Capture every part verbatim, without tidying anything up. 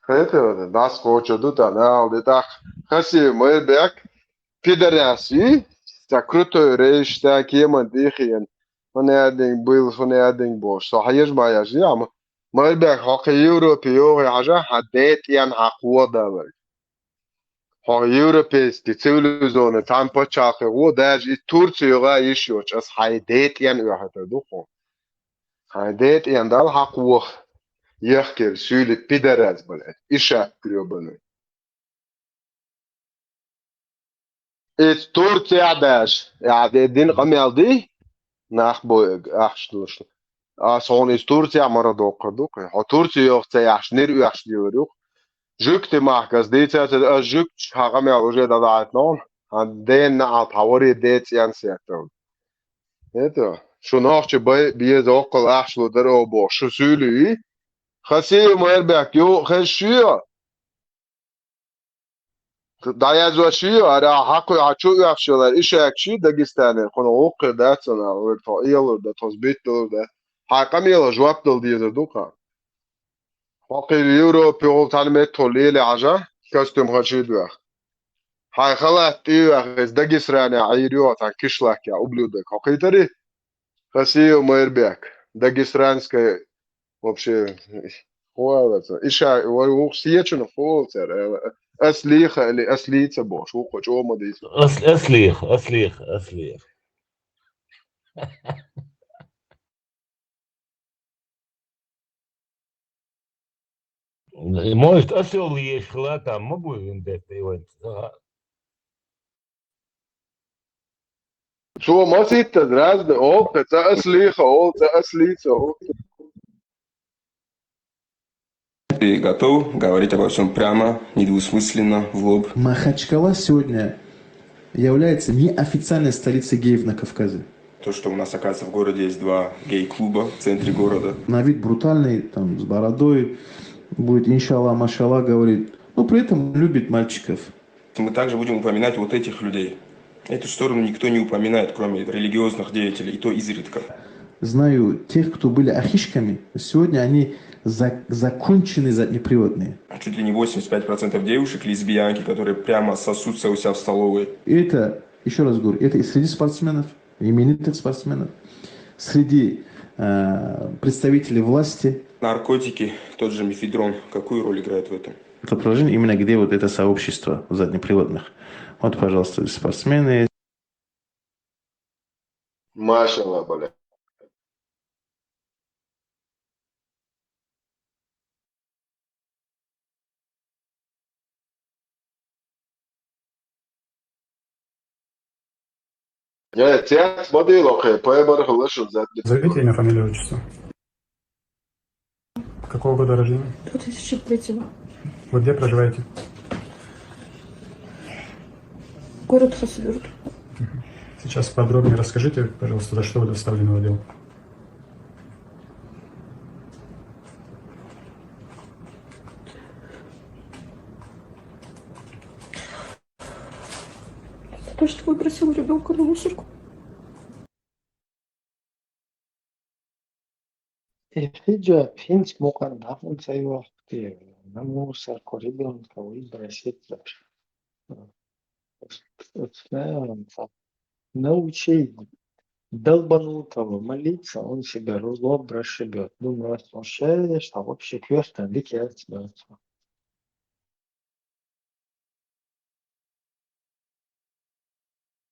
Хетта, дас коча ду тан, ал де тах. Хасиев Майрбек, пидорас, и? Ца крутой рейш, ца кеман дихиен. Хун ядинг был, хун ядинг бош. Со хьежма яж, я, ма. Майрбек, хьо кхы Европе йогӀи хьажа, хьа детӀен хьа кходалар. Хьо европейский цивилизованный цхьан паччахьалкхе гӀо, даже и Турция йогӀа йиш йоч, ас хьай детӀен оьхьатар ду хьо. Хьай детӀен дал хьа кхох. Ехкер, суьйли пидорас, блядь. И шат грёбаный. Из Турция даш, я де дин къамел ди, нах бой ахш душ. А сон из Турция мара доккха ду, хо Турция йох ца яхш, нир уьхш дилар юх. Жук ти махкас дийца ца, а жук ха къамел уже да даат нон. А ден на ал тавари дец ян сектор. Это, шу нохчи бай, бие зоккал ахш лу дар о бо, шу сюли. Хасиев Майрбек, ю, хеш шиё. ДӀаязва ши, ара хьакхуй хьачу оьхшалар, ишак ши Дагестане, хьуна гӀуккхир дац ана, вир тхо иялур да, тхо збитдалур да. Хьай къамела жоп дал дезар ду-кха. Хьо кхир Европе гӀул тан меттахула леле хьажа, костюм хачи доьх. Хьай халат тӀеоьх, из Дагестане Ӏийр ю, тан кишлакя, ублюдок. Хьо кхийтари? Хасиев Майрбек. Дагестанская вообще хуалаца. Иша, вай вух сечун хуалцар. Аслиха или аслица бош, вух чома дис. Ас-, аслих, аслих, аслих. Может, асил еш хила там ма буй вин детта иван. Цо маситтаз разный, о, ца аслиха, о, ца аслица, о. Ты готов говорить обо всем прямо, недвусмысленно, в лоб? Махачкала сегодня является неофициальной столицей геев на Кавказе. То, что у нас, оказывается, в городе есть два гей-клуба в центре города. На вид брутальный, там, с бородой, будет иншалла, машалла говорит, но при этом любит мальчиков. Мы также будем упоминать вот этих людей. Эту сторону никто не упоминает, кроме религиозных деятелей, и то изредка. Знаю тех, кто были ахишками, сегодня они за-, законченные заднеприводные. Чуть ли не восемьдесят пять процентов девушек лесбиянки, которые прямо сосутся у себя в столовой. И это, ещё раз говорю, это и среди спортсменов, именитых спортсменов, среди, э, представителей власти. Наркотики, тот же мефедрон, какую роль играет в этом? Это приложение именно где вот это сообщество заднеприводных. Вот, пожалуйста, спортсмены. Машалла, бля. Я, текст модуль, окей, поэмар хлышун задний. Назовите имя, фамилию, отчество. Какого года рождения? Две тысячи третьего. Вы где проживаете? Город Хасавюрт. Мгм. Сейчас подробнее расскажите, пожалуйста, за что вы доставлены в отдел? За то, что выбросил ребёнка на мусорку. Ихиджа пинч мукъан дафун цайвахти, на мусорку ребёнка выбросить. Научи долбанутого молиться, он себя в лоб расшибёт. Думаю, вообще, что вообще квёртан дикий.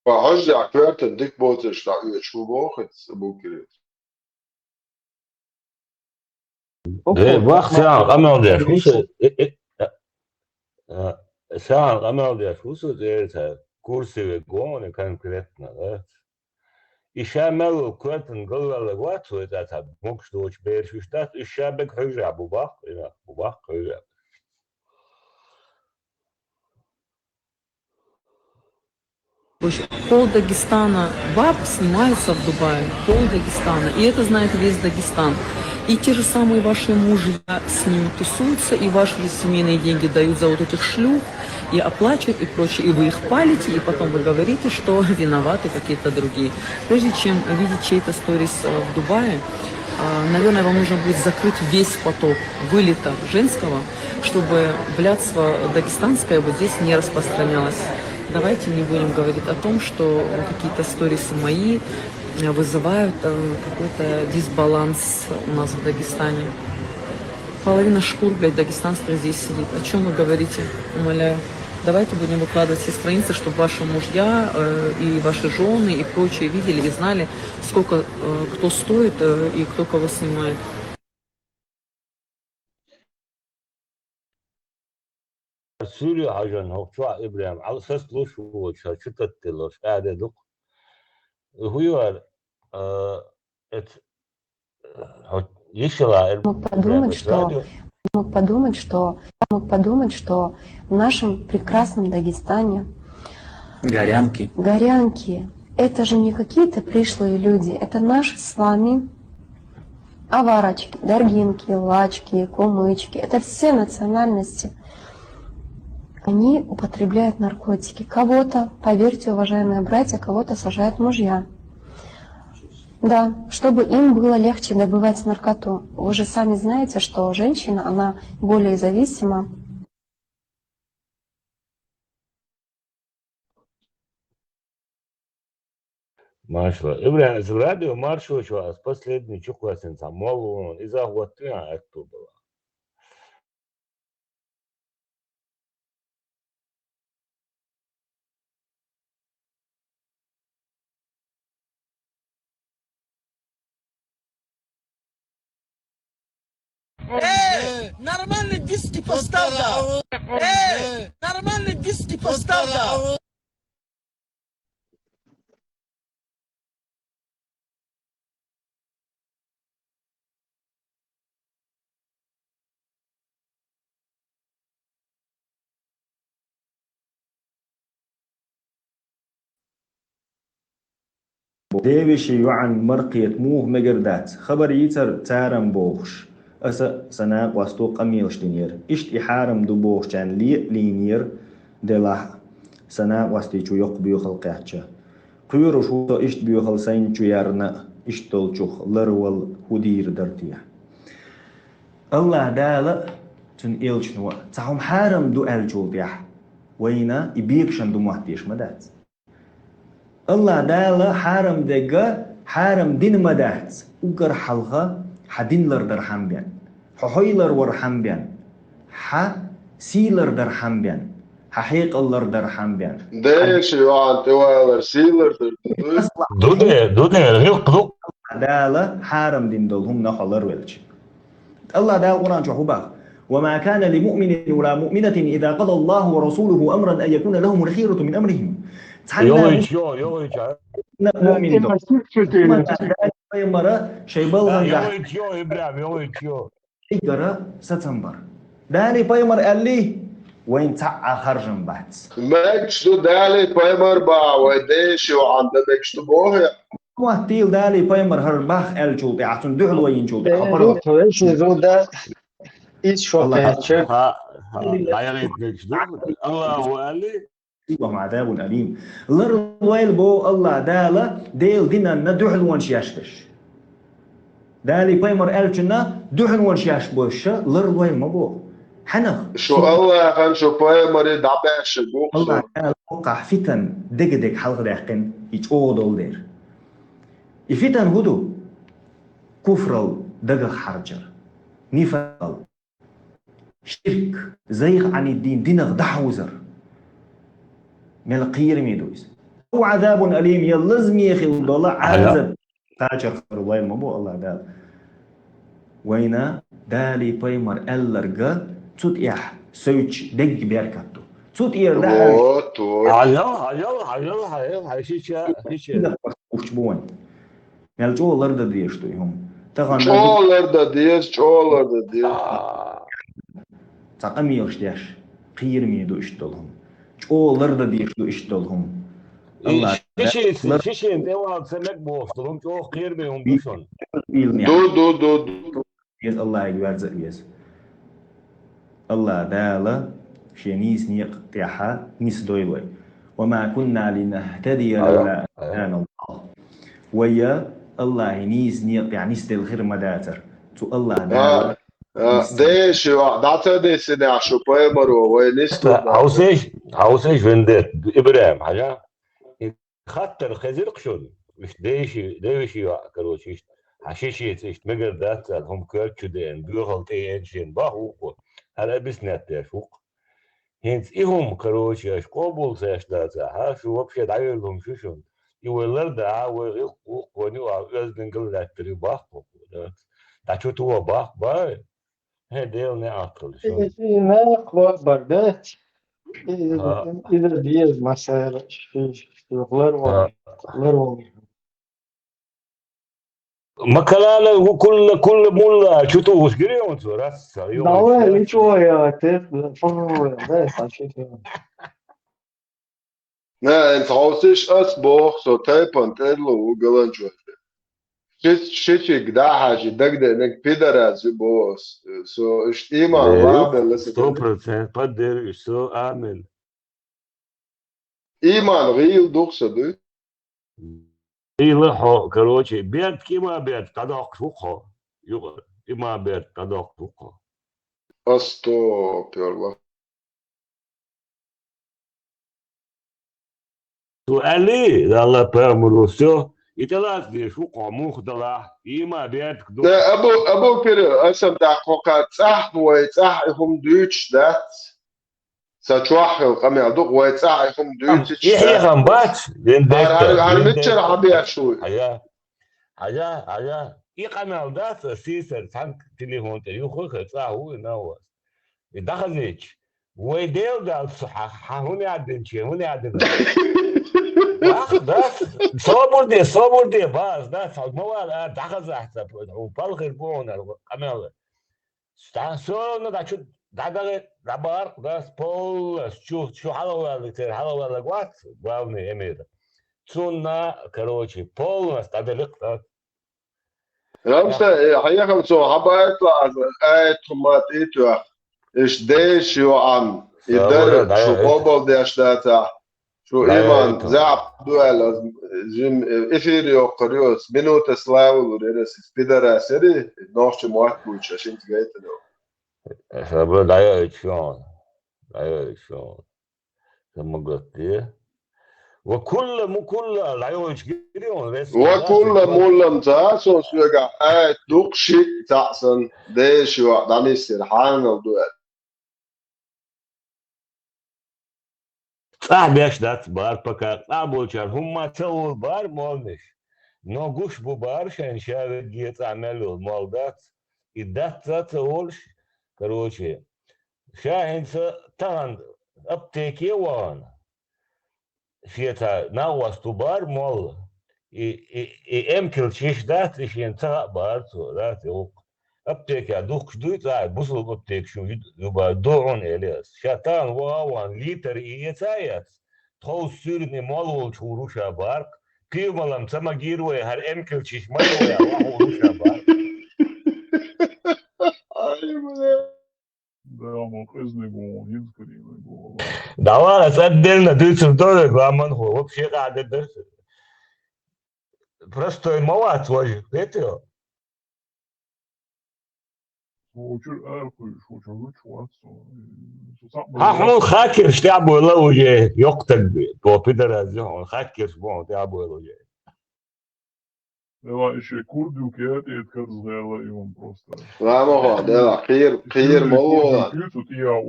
Ва хьожа квертан дик боцаш дӀа оьцу боху ца буккирит. Э, вах, сагӀан къамел деш, хӀусу, э, э, э, а, сагӀан къамел деш, хӀусу, э, ца, курсе ве гоне конкретно, да? И ша мел квертан галлалла вац, вай цӀа ца, могуш доцу бераш вуьш дац, и ша бег хьуьжа бу баккха, и нах бу баккха хьуьжа. То есть пол Дагестана баб снимается в Дубае, пол Дагестана. И это знает весь Дагестан. И те же самые ваши мужья с ним тусуются, и ваши ведь семейные деньги дают за вот этих шлюх, и оплачивают, и прочее. И вы их палите, и потом вы говорите, что виноваты какие-то другие. Прежде чем видеть чей-то сторис, э, в Дубае, А, наверное, вам нужно будет закрыть весь поток вылета женского, чтобы блядство дагестанское вот здесь не распространялось. Давайте не будем говорить о том, что какие-то сторисы мои, э, вызывают, э, какой-то дисбаланс у нас в Дагестане. Половина шкур, блядь, дагестанских здесь сидит. О чем вы говорите? Умоляю. Давайте будем выкладывать все страницы, чтобы ваши мужья, э, и ваши жены, и прочие видели и знали, сколько, э, кто стоит, э, и кто кого снимает. Суьле хьажан хӀокху чохь, Ибрахим, Ӏалсаст луш ву, ша чу татталаш, аде дукха. ХӀун ю хӀара, а, эт, хьо, йишала, эр-, Мог подумать, эт что, мог подумать, что, мог подумать, что в нашем прекрасном Дагестане Горянки. горянки, это же не какие-то пришлые люди, это наши с вами аварочки, даргинки, лачки, кумычки, это все национальности. Они употребляют наркотики. Кого-то, поверьте, уважаемые братья, кого-то сажают мужья. Да, чтобы им было легче добывать наркоту. Вы же сами знаете, что женщина, она более зависима. Машалла. Ибрахим, из радио маршо чу ас последний чу кхоьссина цхьа молла вон, иза хӀоттина аьтту бала. Э, нормальный диски поставь, да. Э, нормальный диски поставь, да. Девешин йоӀан маркхета муха мегар дац, хабар йийцар царам бохуш, аса сан накъосто къамелаш динера. Иштта и хьарам ду бохучарна ле а лийнера, делахь а, сан накъостий чу йоккха боьхалла кхаьчча. Кхоьруш ву со иштта боьхалла сайна чу ярна а, иштта долчух ларвала хӀун дийр дара те? АллахӀ Дала а, Цуьнан элчано а цхьа хӀума хьарам ду аьллачул тӀаьхьа вайна и бекашам ду моттийш ма дац. АллахӀ Дала хьарам дерг хьарам дина ма дац, уггар хьалха хьан дин лардар хьан бен, хьо хьой ларвар хьан бен, хьан сий лардар хьан бен, хьан хьекъал лардар хьан бен. Деши ван тӀе валар сий лардар ду. Ду де, ду де, гӀиллакх ду. Дала хьарам дина долу хӀума хьо ларвелча. АллахӀ Дала Къуръан чохь хӀун боху: «وما كان لمؤمن ولا مؤمنة إذا قضى الله ورسوله أمرا أن يكون لهم الخيرة من أمرهم». Цхьанна ЙолуьйтӀа, йо, йолуьйтӀа. муъмин ду. Дала пайхамара шайн балгӀан гахь ЙолуьйтӀа, йо, Ибрахим, йолуьйтӀа, йо. Цигара сацам бар. Дала пайхамар аьллий, вайн цхьа а харжам бац. Мегаш ду Дала пайхамар баха, вай деши ван дан мегаш ду боху. Моттийла Дала пайхамар хӀара бах аьллачул тӀаьхьа цунна дуьхьал вайинчул тӀаьхьа хӀара Вешни зуда из шо АллахӀ кхечир. Ха, ха, хьайгӀайта мегаш ду. АллахӀу аьллий. Лахьум Ӏазабун алим. Ларлойла боху АллахӀ Дала Делан динанна дуьхьалонаш еш берш. Дала пайхамар аьллачунна дуьхьалонаш еш берш ларлойла ма боху. Хьанах? Шу АллахӀан, шу пайхамаре дӀабаьшши бу. АллахӀ Дала хӀокхахь фитан дега-дега хьалхадаьккхина и чӀогӀа долу дела. И фитан хӀун ду? Куфрал дагах хьаржар, нифакъал, ширк, зайгӀанийн дин динах дӀахьовзар. Мел кхераме ду иза. Ау Ӏазабун алим, я лазаме хила долу Ӏазаб кхачарх лой ма бу АллахӀ Дала. Вайна Дала пайхамар аьлларг цу тӀехь совцуш дерг беркат ду. Цу тӀера дахьаш Вот, вот. Хьажал, хьажал, хьажал, хьажал, хьажал, шича, шича. Ухчу бу вайн. Мел чӀогӀа лардан дезаш ду и хӀума. Тахана ЧӀогӀа лардан деза, чӀогӀа лардан деза. цхьа къамелаш деш, кхераме ду иштта долу хӀума. ЧӀогӀа лардан дезаш ду иштта долу хӀума. АллахӀ Шишин, лар- шишин тӀе вала ца мега бохуш долу хӀума чӀогӀа кхераме хӀума ду шуна. Уйла нехь. Ду, ду, ду, ду. Веза АллахӀе верза а веза. АллахӀ Дала шен нийса некъа тӀехьа нисдойла вай. «وما كنا لنهتدي لولا أن هدانا الله». Вай Аллахьа нийса некъа тӀехь нисделла хир ма дацара. Цу Аллахьа Дала. Деши, дӀа ца дисинехь шу пайхамаро вай нисду. Хьовсийша, хьовсийша, вендетта, ИбрахӀим, хьажа. Хаттар хезира-кх шуна. Иштта деши, деши йоӀ, короче, иштта. Хьан ши шеца иштта мегар дац аьлла, хӀума коьрта чу деана, боьхалла тӀееана шена бах вукхо. ХӀара объяснять деш ву-кх. ХӀинца и хӀума, короче, аша къобал ца еш дацахь, шу вообще дӀайолла хӀума шу шуна. И вай ларда, вай гӀилкх ву-кх, вайна юкъахь оьздангалла лаьттар ю бах-кх вукхо, да? ДӀа чу тоха бах-кх, ба? ХӀе, Делан неӀалт хуьлда шуна. И, и нах бакъбар дац. И, иза деза масала, ши, ши, ши, лар вон, лар вон. Макалала ву кулла, кулла мулла, чу тухуш гири он цо, рас, ца, йо, Давай, ничего, я, ты, фу, да, сочувствую. Не, хӀинца хьовсийша, ас боху, со тайпана тӀедало ву галанчо. Ши, шичиг дӀахьажи дагадеанарг пидорас ю боху ас. Со иштта иман лахбелла сан. Сто процент поддерживаю, со, амин. Иман гӀийла ду-кх сан, дуй? ГӀийла хьо, короче, бертка, има бертка дӀадоккхуш ву-кх хьо. Юкъа, има бертка дӀадоккхуш ву-кх хьо. Астагфируллах. Цо аьллий, Далла пайхамаро, всё, и тӀелаца дезаш ву-кх хьо, муха делахь, има бертка ду. Абу, Абу Кирилл, аса-м тӀаккха хӀокху цӀахь, вай цӀахь и хӀума дуьйцуш дац. Сан чохь хилла къамел ду-кх, вай цӀахь и хӀума дуьйцуш дац. И хьехам бац, вендетта, хӀара, хӀара миччара хьан беш ву? Хьажа, хьажа, хьажа. И къамел дац, аса сийсара цхьана телефон тӀе юххе а хир, цӀахь ву и, нагӀа вац. И дӀахазийча, вай Дела далла цу хьан, хьан хӀун яздинче, хӀун яздина? Ах, да, собар де, собар де, баз, да, цхьа ма вала, а, дӀахазахь ца, хьо палхир бу хьуна къамел. Стан сона дӀа чу дӀадагӀи, дӀабаркъ, да, полностью, шу хьалаваьллиг, церан хьалаваьллиг вац, главный эмир. Цунна, короче, полностью дӀаделикъ, да. Рамса, э, хьехам цо хьабаийтла аса, аят хӀума тӀе а тоьхна. Иштта деши йоӀан, и дар шу къобалдеш дацахь, шу иман заьӀап ду аьлла, жим, э, эфир йоккхур ю аса, минута славы лур яра аса, пидорас яра, нохчийн мотт буьйцуш, аса хӀинца гайтина. Саба дӀайоуьйту шуна, дӀайоуьйту шуна. Сан ма гатде. Ва кулла му кулла, дӀайоуьйтуш гири хьуна вес. Ва кулла муллам ца, со соьгахь аят ду-кх шиъ цхьаъ санна, деши йоӀ дӀанисйира, хьанал ду аьлла. ЦӀахь беш дац бара, пока цӀахь болчара хӀумма ца олу бара молланаш. Но гуш бу бара шайна, ша вегге цӀахь мел йолу молла дац. И дац а ца олуш, короче, ша хӀинца тахана аптеке а вахана, шен цхьа накъост ву бара молла. И, и, и эмкалш йиш дац, и шена ца хаьа бара цо, дац и гӀуллакх. Аптекехь духкуш дуй цӀахь, бусулба аптекаш ю, ю бара, ду хьуна, элира ас. Ша тахана ваха а вахана, литр и эца а эцна, тховса суьртана и молла волчу гӀур ву ша бара-кх. Кхин а молла ца магийра вай, хӀара эмкалш йиш ма ю вай, ваха гӀур ву ша бара-кх. Ай, бля. Да, ма къизаниг ву, хӀинца карийниг ву. Давай, ас отдельно дуьйцур дара, гламан хӀу, вообще къаьхьа дара. Простой ма вац важа, кхетий хьо? Вовчуьра ара кхуьйсуш, вовчуьра гучу вац со. Со цхьаъ хьан хьуна хакерш тӀехь а бойла уже, йоккха стаг бен. Тхо пидорас ю хьуна, хакерш бу хьуна тӀехь а бойла уже. Дела, и шен курдюк я, тӀе карзахьелла и ван просто. Ламахо, дела, кхер, кхер молла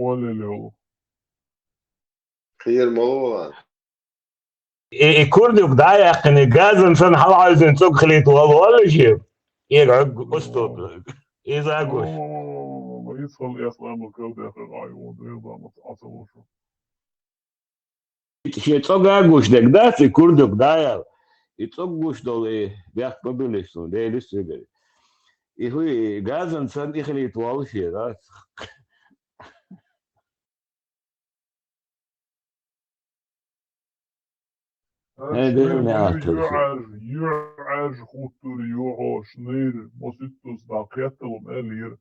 вала. Кхер молла вала. И, и курдюк дӀа а яьккхина, газан санна хьалахьаьвзина цӀог хилийта вала валла шен. Эга хьоьгу уступ. Иза а гуш. О, иза хала эс ламал калдехар гӀай вон, дела, ма ца лошу. Шен цӀог а гуш дерг дац, и курдук дӀаяьлла. И цӀог гуш долу, и бехк ма билиш суна, Дела йист вигара. И хӀуй, и газан санна и хилийта воллу шен, дац? Э, Дела, ма атта шу. ЮьӀаьржа, юьӀаьржа хуттур юьхьо, шнийр, мосуьттуз дӀа кхетталун аьллера.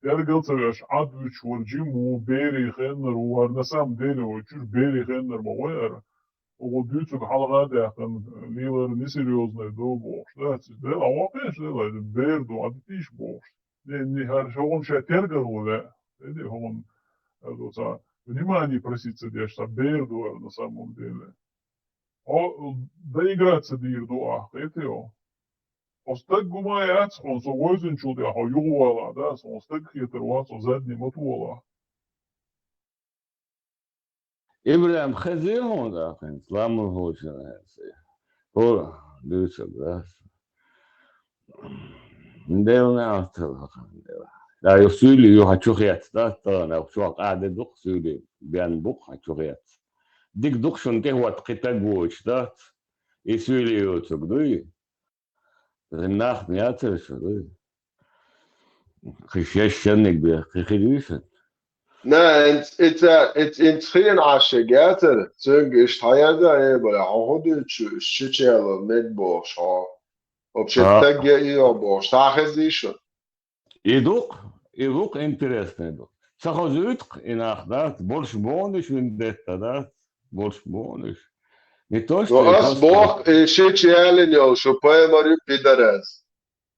Тергал ца веш, Ӏад вуьтуш вара жим ву, берий хеннар ву, вара на самом деле вай чуьра берий хеннар ма вай ара. хӀума дуьйцург хьалха а даьккхина, лелар несерьёзный ду бохуш, да, цига Дела а воккхуш, Дела, бер ду, а дитийша бохуш. Не, не, хӀара хӀума ша тергарло ваьа, эди хӀума, а, ду ца, внимание просить ца деш, ца бер ду, на самом деле. Хьо доиграться дийр ду ахь, кхетий хьо? Хьо стаг гума яц хьуна, со вевзинчул тӀехьа хьо юхавала, да, хьуна стаг хетар вац, хьо задний ма тола. Ибрахим, хезий хьуна тӀаккха хӀинца, ламаз хьочун хӀинца? ХӀора дуьйцург, да? Дела неӀалт хилла хьан, Дела. Да, ю суьйлий ю хьан чу хетта, да? Тахана чохь къаьхьа де ду-кх суьйлий, бен бу-кх хьан чу хетта. Дика ду-кх шуна тӀехӀотта кхин таг воцуш, да? И суьйлий йоцург дуй? Нах яцара шу, дуй? Кхин шаьш шанниг бе, кхин хир ю шуна? На, инц, ица, иц, инц хиъна Ӏаш шег яцара, цуьнга иштта хьаяза, э, бала, хьо хӀун дуьйцу шу, иштта шича яла мег бохуш хьо? Вообще, а, стаг я и йо бохуш, схьахезий шу? И ду-кх, и ду-кх интересный ду. Ца хозуьйту-кх и нах, дац, борш бонаш вина детта, дац, борш бонаш. Не то, что... Ну, и ас просто боху, и шича ялина йолу шу пайхамар ю пидарас.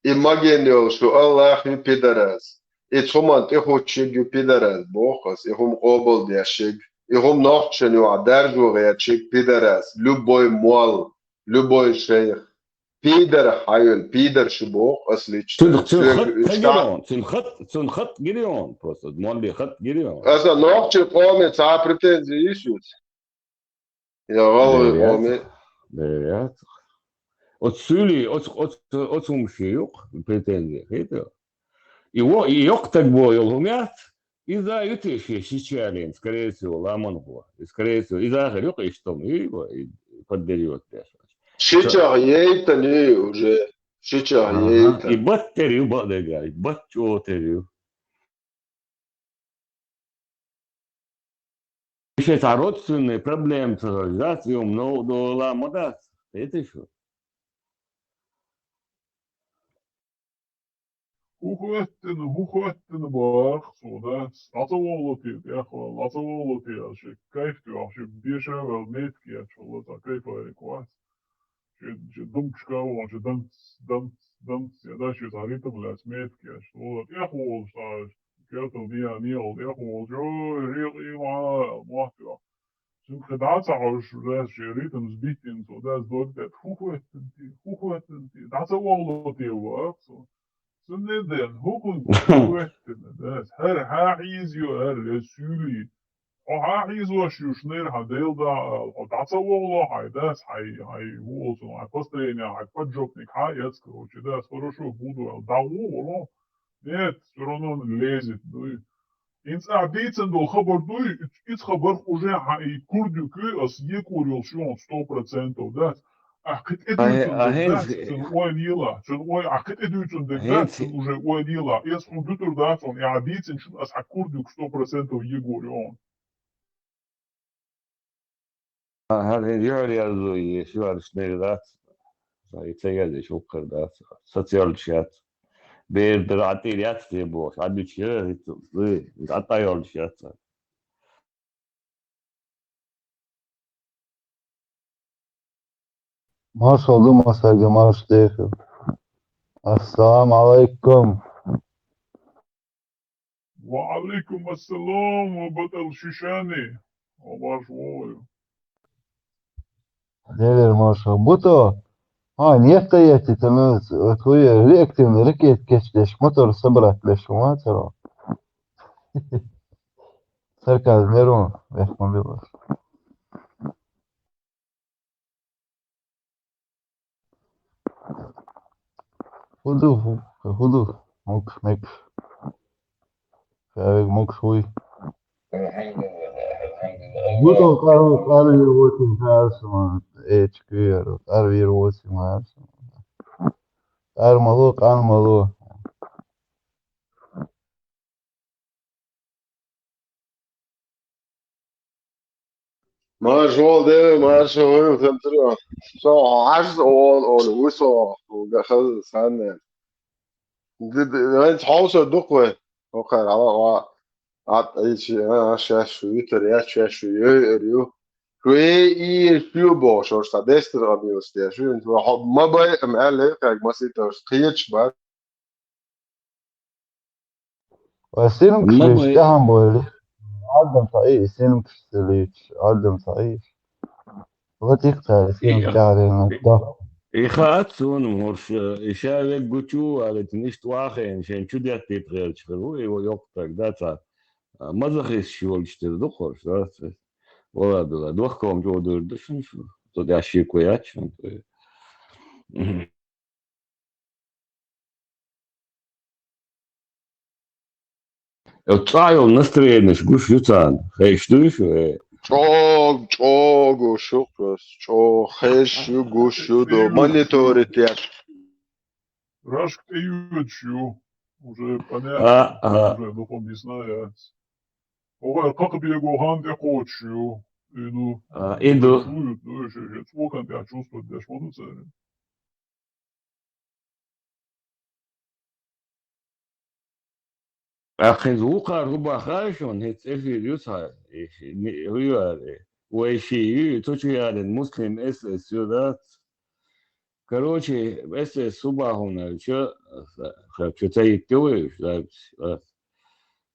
И магийна йолу шу Аллах ю пидарас. И цхьуман тӀехӀуттушиг ю пидарас, боху ас, и хӀума къобалдешиг, и хӀума нохчашна юкъахь даржо гӀерташиг пидарас, любой молла, любой шайх. Пидар хьайвина, пидар шу боху ас лично. Цуьнан, цуьнан хат тагирон, цуьнан хат, цуьнан хат гирон, просто молле хат гирон. Аса нохчийн къоме цхьа претензи йиш ю? Я гӀалгӀайн къоме? Бер яц. Оцу суьйлий, оцу, оцу, оцу хӀумаший ю-кх претензи, хетий? И во, и йоккха таг бо йолу хӀума яц? Иза ю те шен шича ялийна, скорее всего, ламанхо. И, скорее всего, иза хир ю-кх иштта хӀума, и, и поддерживать деш. Шича яйтана ю уже, шича яйтана. И баттер ю бакъдерг, и бат чӀотер ю. Шайн цхьа родственный проблема ца хилча, дац, и хӀума новкъа дола ма дац, хетий шу? ХӀун хӀоьттина, хӀун хӀоьттина боху цо, дац? ДӀа ца вогӀур те, тӀехвала, дӀа ца вогӀур те, аса шен кайф тоьхна, шен беша а ваьлла, метка етташ вала, цхьа кайфарик вац. Шен, шен думкашка а вахана, шен данц, данц, данц, я да, шен цхьа ритм лаьцна метка етташ вала, тӀехволуш цхьа, кертал дийна, неӀалт тӀехволуш, ой, рекъий ма, мотт йо. Цуьнга кхин дӀа а ца хьожуш, дас шен ритмс биттина цо, дас дог тӀе, хӀун хӀоьттина те, хӀун хӀоьттина те, дӀа ца вогӀур те ваха цо. Цунна ден, хӀун хӀун хӀоьттина, дас, хӀара хьан хьийза ю, хӀара, я суьйлий. Хьо хьан хьийзош ю, шнайра хьан Дела да ала, хьо дӀа ца вогӀур хьайн, дас, хьайн, хьайн, хӀун олу цунах, хьайн постояние, хьайн поджопник хьан эцна, короче, дас, хорошо, буду ала, дӀагӀо, вало. Нет, всё равно лезет, дуй. ХӀинца ахь дийцина долу хабар дуй, иза хабар уже хьан и курдуьку, ас екъур йолуш ю хьуна сто процентов, дац? Ахь кхин тӀедуьйцун дерг дац, цуьнан ойла йила, цуьнан ой-, ахь кхин тӀедуьйцун дерг дац, цуьнан уже ойла йила. Иза хьуна дуьтур дац хьуна, и ахь дийцинчун ас хьан курдуьку сто процентов екъур ю хьуна. ХӀара юьхьӀаьржо еза, шуьйраш дер дац. Сан и ца еза, иш хӀокхуьр дац. Сацайоьллуш яц. Бер дара Ӏа тӀера яц те бохуш, Ӏа дуьтуш яра хӀинца, Ӏа тӀайоьллуш яц. Маршалла ду, масарга марш дехира. Ассаламу алайкум. Ва алайкум ассалам, ва батӀал Шишани. Ва марш вогӀу. Делер маршалла. Буто, а, некъа еттита, ну, вот хуя реактивный ракета кечдеш, мотор собрать беш, ма царо. Сарказм, нервно, вехман билаш. ХӀун ду, хӀун ду, мукш, мекш. Хавиг мукш хуй. Буто къар-, къарвир вотин харсма, эчкуьяр, къарвир вотин харсма. Къар мало, къан мало. Маршо де, маршо, хантро. Со хьаж ол, ол, вусо, гахал санне. Д-, д-, вайн хьовса дукве. Окхар, ала, ала. Ат, ичи, а, шаш, витер, я, шаш, ю, ю. Вай и шу бохуш, ош цхьа дестар къамелаш деш, шу хьо ма бай, ам аьлла, кхаьг масийтарш кхечаш бац. Ва синкаш Ма лиш бай. тӀаьхьа бойли. Адам ца и, синкаш ца лиш, адам ца и. Ва тиккха синкаш И- тӀаьхьа да. И хаац суна, хӀорш, и ша вег гучу, али тништ вахен, шен чу деттит гӀерч хир ву, и йокътаг, да, ца. Мазахис ши волчтир ду хӀорш, да, ца. Вала дула, дохком чу одур ду шун шу. Со дяши куяч шун. Э, цӀа йолу настроенеш гуш ю царна, хезаш дуй шу, э? ЧӀогӀа, чӀогӀа гуш ю, просто чӀогӀа хезаш ю, гуш ю, до мониторить еш. Рашка тӀеюьдуш ю, уже понятно, А, а. уже дукха висна яц. Оха кхакха бего хан тӀекхочуш ю, и, ну, А, и ду. чувствуют, ну, ещё, ещё цӀокан тӀехь чувствовать деш ма ду церан. Ахин вукхар хӀу баха шун, хӀинца эфир ю цхьа, и ши-, ни-, хӀу ю ари? Вай ши ю, цу чу ярин Муслим эс эс ю дац. Короче, эс эс хӀу бахуна аьлча, ха-, чу ца йитте вай уьш, дац, дац.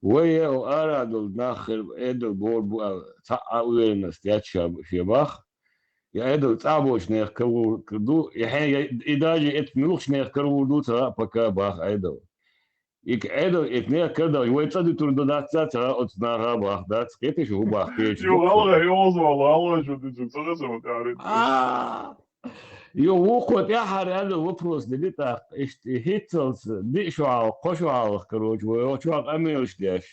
Вай я о арадал нах хир, эдал бор бу, а, цхьа а уверенность яц ша, ше бах. Я Ӏедал цӀа болчу нехан карур ду, и хье-, я, и даже эт муьлхачу нехан карур ду ца хаьа пока бах Ӏедал. И Ӏедал, и нехан карадал, вай цӀа дуьтур ду дац ца хаьа оцу наха бах дац, кхеташ хӀу бах кхечу Йо, ду. гӀалгӀай, йо, гӀалгӀай, йо, дицу, ца хеза, вот, ари. А! Йо, вукхо тӀаьхьара аьлла вопрос дили тӀаккха, иштта и хӀинццалц диъ шо хьалха, кхо шо хьалха, короче, вай оха чохь къамелаш деш.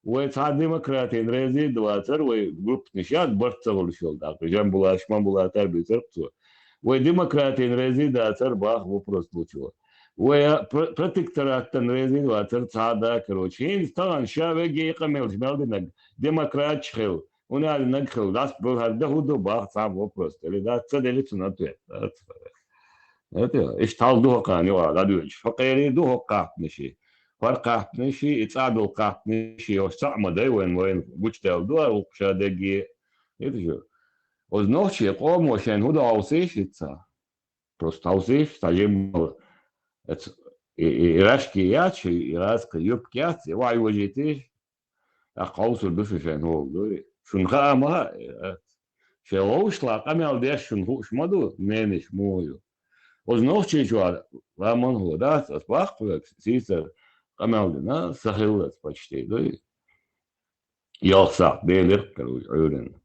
Вай цхьа демократин реза а вацара, вай группанаш яц барт ца хуьлуш йолу тӀаккха, Жамбулаташ, Мамбулаташ бицара цо. Вай демократин реза а дацара баха вопрос лучо. Вай а про-, протектораттан реза а вацара цхьа а да, короче. ХӀинца тахана ша вегге и къамелаш мел динарг, демократаш хила, унадинарг хила, дас бал хӀара да хӀу ду баха цхьа вопрос, дели дац, ца дели цунна ответ дац. Это, иштта хьал ду хӀокхана юкъа дӀадоьдуш. ХӀокхерий ду хӀокху кхаьпнаший. ХӀара кхаьпнаший, и цӀа долу кхаьпнаший, ош цхьаъ ма дай вайн, вайн гучудаьлла ду хӀара гӀуллакх ша дегге. Ита шу. Оцу нохчий къомо шайн хӀу ду хьовсийша хӀинца? Просто хьовсийша, цхьа жимма, эц-, и, и, и рашки яц, и, и раскха юбка яц, и вай вожийтийша. ТӀаккха хьовсур ду шу шайн хӀума дуй. Шуна хаа ма хаьа, э, шайн вовшашла къамел деш шуна хууш ма ду, менаш муха ю. Оцу нохчийчохь ламан хӀу дац, ас баккха вегаш, сийсара къамел дина, сан хиллалц почти дуй. Ялх сахьт Делера кара вуй Ӏуьйранна.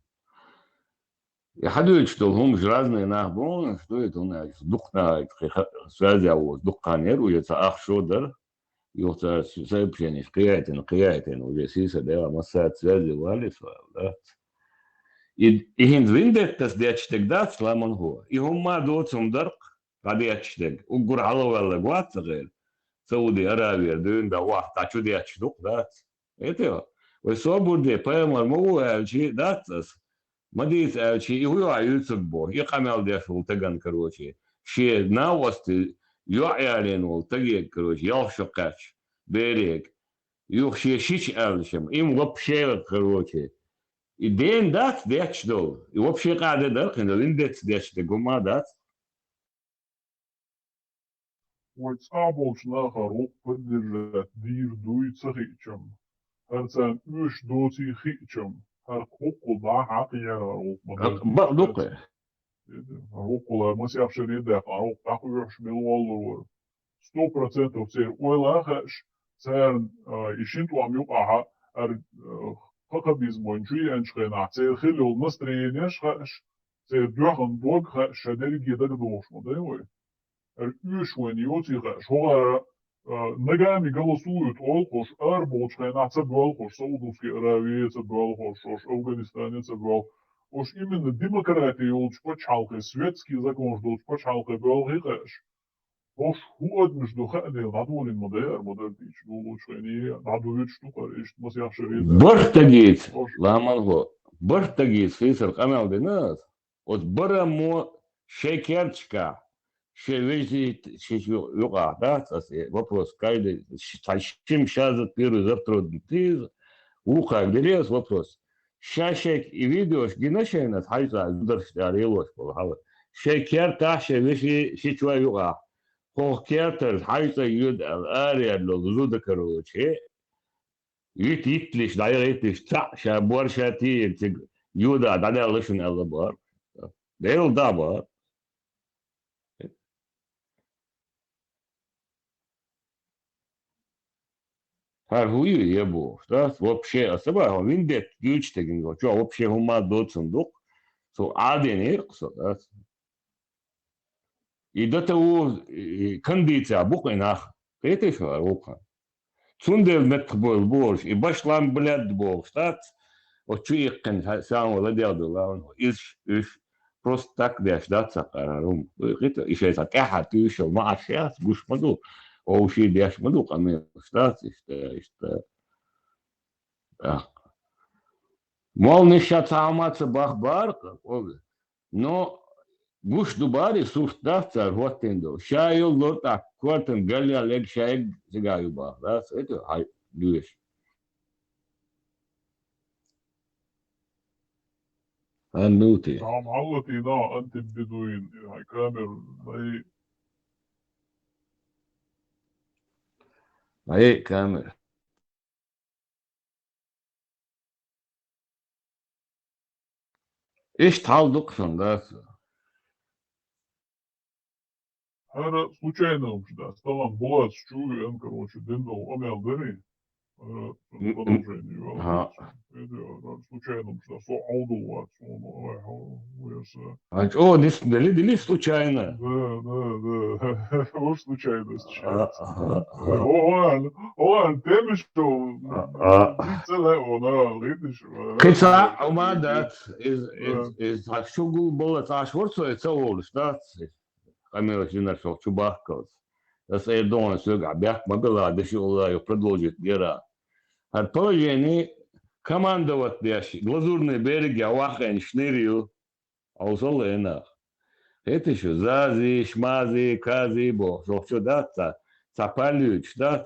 И хьадуьйцуш долу хӀумаш разные нах бохуш дуй, хӀунда аьлча дукха наха кхин ха-, связь ян волу дукха хан яра, уже цхьа ах шо дара. Юха цара сообщенеш кхиайтина, кхиайтина, уже сийсара дела массаьрца связи валлис вала дац. И, и хӀинца виндеттас детташ дерг дац ламан хӀу. И хӀумма а доцу хӀума дара-кх, дӀадетташ дерг. Уггар хьалаваьлларг вац ца гӀерта. Сауди Аравера дуьйна бен вахта чу детташ ду-кх дац. Эте, вай собар де, пайхамар ма ву аьлча дац ас. Ма дийца аьлча, и хӀу йохьа юьйцург бо, и къамел деш волу таган, короче. Шен накъостий йоӀ ялийна волу таге, короче, ялх шо кхаьчча, берега. Юха шен шича аьлла шен. Им вообще, короче. И ден дац детташ долу. И вообще къаьхьа де дара кхин, виндеттас детташ де гума дац. Вай цӀа болчу нахара гӀуллакх поддержать дийр дуй ца хиъчам, хӀара царна оьшуш доций хиъчам, хӀара хӀуккхул дӀа хьакхаера хӀара гӀуллакх ма Бакъ-, бакъ ду-кх. ХӀара хӀуккхул хӀара масех шаре даьккхина, хӀара гӀуллакх дӀакхоьхьуш мила воллур вара. Сто процентов церан ойла а хаьаш, царна, а, и шин тӀом юкъахьа, хӀара, а, кхакхабизмойн чу еанчу хенахь, церан хилла йолу настроенеш а хаьаш, церан дуьхьал дог а хаьаш, ша дерриге дагадогӀуш ма дай вай. ХӀара оьшуш вайна йоций хаьаш, хӀокхара, а, ногами голосуют олу-кх уьш, арабовлучу хенахь ца боьлху уьш, Саудовский Аравия ца боьлху уьш, уьш Афганистане ца боьлху. Уьш именно демократи йолчу пачхьалкхе, светский законаш долчу пачхьалкхе боьлхий хаьаш. ХӀорш хӀун адамаш ду хаьа дела, дӀадолийна ма дай хӀара ма дара дийча, долучу хене дӀадоьдуш ду-кх хӀара, иштта масех шаре даьккхина. Барт дагийца, хӀорш ламан хӀу, барт дагийца хийсар къамел дина ас. Оцу бараммо шайн керташкахь, шайн вежарий ши ю-, юкъахь дац аса и вопрос, кайда, ш-, цхьа шима шаза первый затруднить иза, вукхарга дели аса вопрос. Ша шайга и видеош гина шайна, хьайца зударш тӀа лелош болу хьала. Шайн кертахь шайн вешин шичой юкъахь. Хьох кертара хьайца йоьду аьлла, араяьлла зуда кароче. Йит-йитталиш, дӀайгӀийталиш, цхьаъ ша бор ша тийра цига йода дӀадаьлла шуна аьлла боху. Делла да боху. ХӀара хӀу ю, я бохуш, да? Вообще, аса бахьа, виндетта дуьйцу тегин, чохь вообще хӀума доцун дукъ, со Ӏадин иркъ со, да? И до того, и кондиция бу кхин нах, кхетий шу хӀара вукху? Цундела меттах бойла бохуш, и башлам билад бохуш, дац? Оцу чу иккхина сан вала дел ду лаун, изш, уьш, просто так деш, дац сакъара хӀума. Вуй, кхета, и шайн сан тӀаьхьа туьйшал ма Ӏаш яц, гуш ма ду, овший деш ма ду, къамелаш дац, иштта, иштта. ТӀаккха. Молланаш ша цхьа хӀума ца бах бара, кху, кху, но гуш ду бара и сурт дац цара хӀоттийна долу. Ша йолу лор тӀаккха кортан галъял ерг ша ерг цигахь ю бах, дац, это хьай дуьйш. Хан нути. Там хьалатийна антиббидуин, хьай камер, дай. Ай, камера. Иштта хьал ду-кх шуна, да? ХӀара случайно хӀумаш дац. Талам Булатс чу веана, короче, дина долу къамел дарий. ХӀара М, м, продолжение вала ха. Видео, хӀара случайно хӀумаш дац. Со Ӏовдал вац, суна, ой, хьо, веса. А чӀогӀа дис-, дели, дели случайно? Да, да, да. Уж случайно А, случайно. а, а. Оан, оан, темиш, А, а. Ца ле, она, видиш, а. Кхин цхьа хӀума дац, из, из, Да. Из, хьан шугул бала цхьа шварцой ца волуш дац, къамелаш динарш чу бахкалц. Аса эр догӀун соьга бехк ма бела, деши улла ю продолжить дера. ХӀара положение командовать деш, лазурный берег я ваххен шнир ю. Овсал а нах. ХӀетта шу, зази, шмази, кази боху, шух чу дац ца, ца паллуьйтуш дац.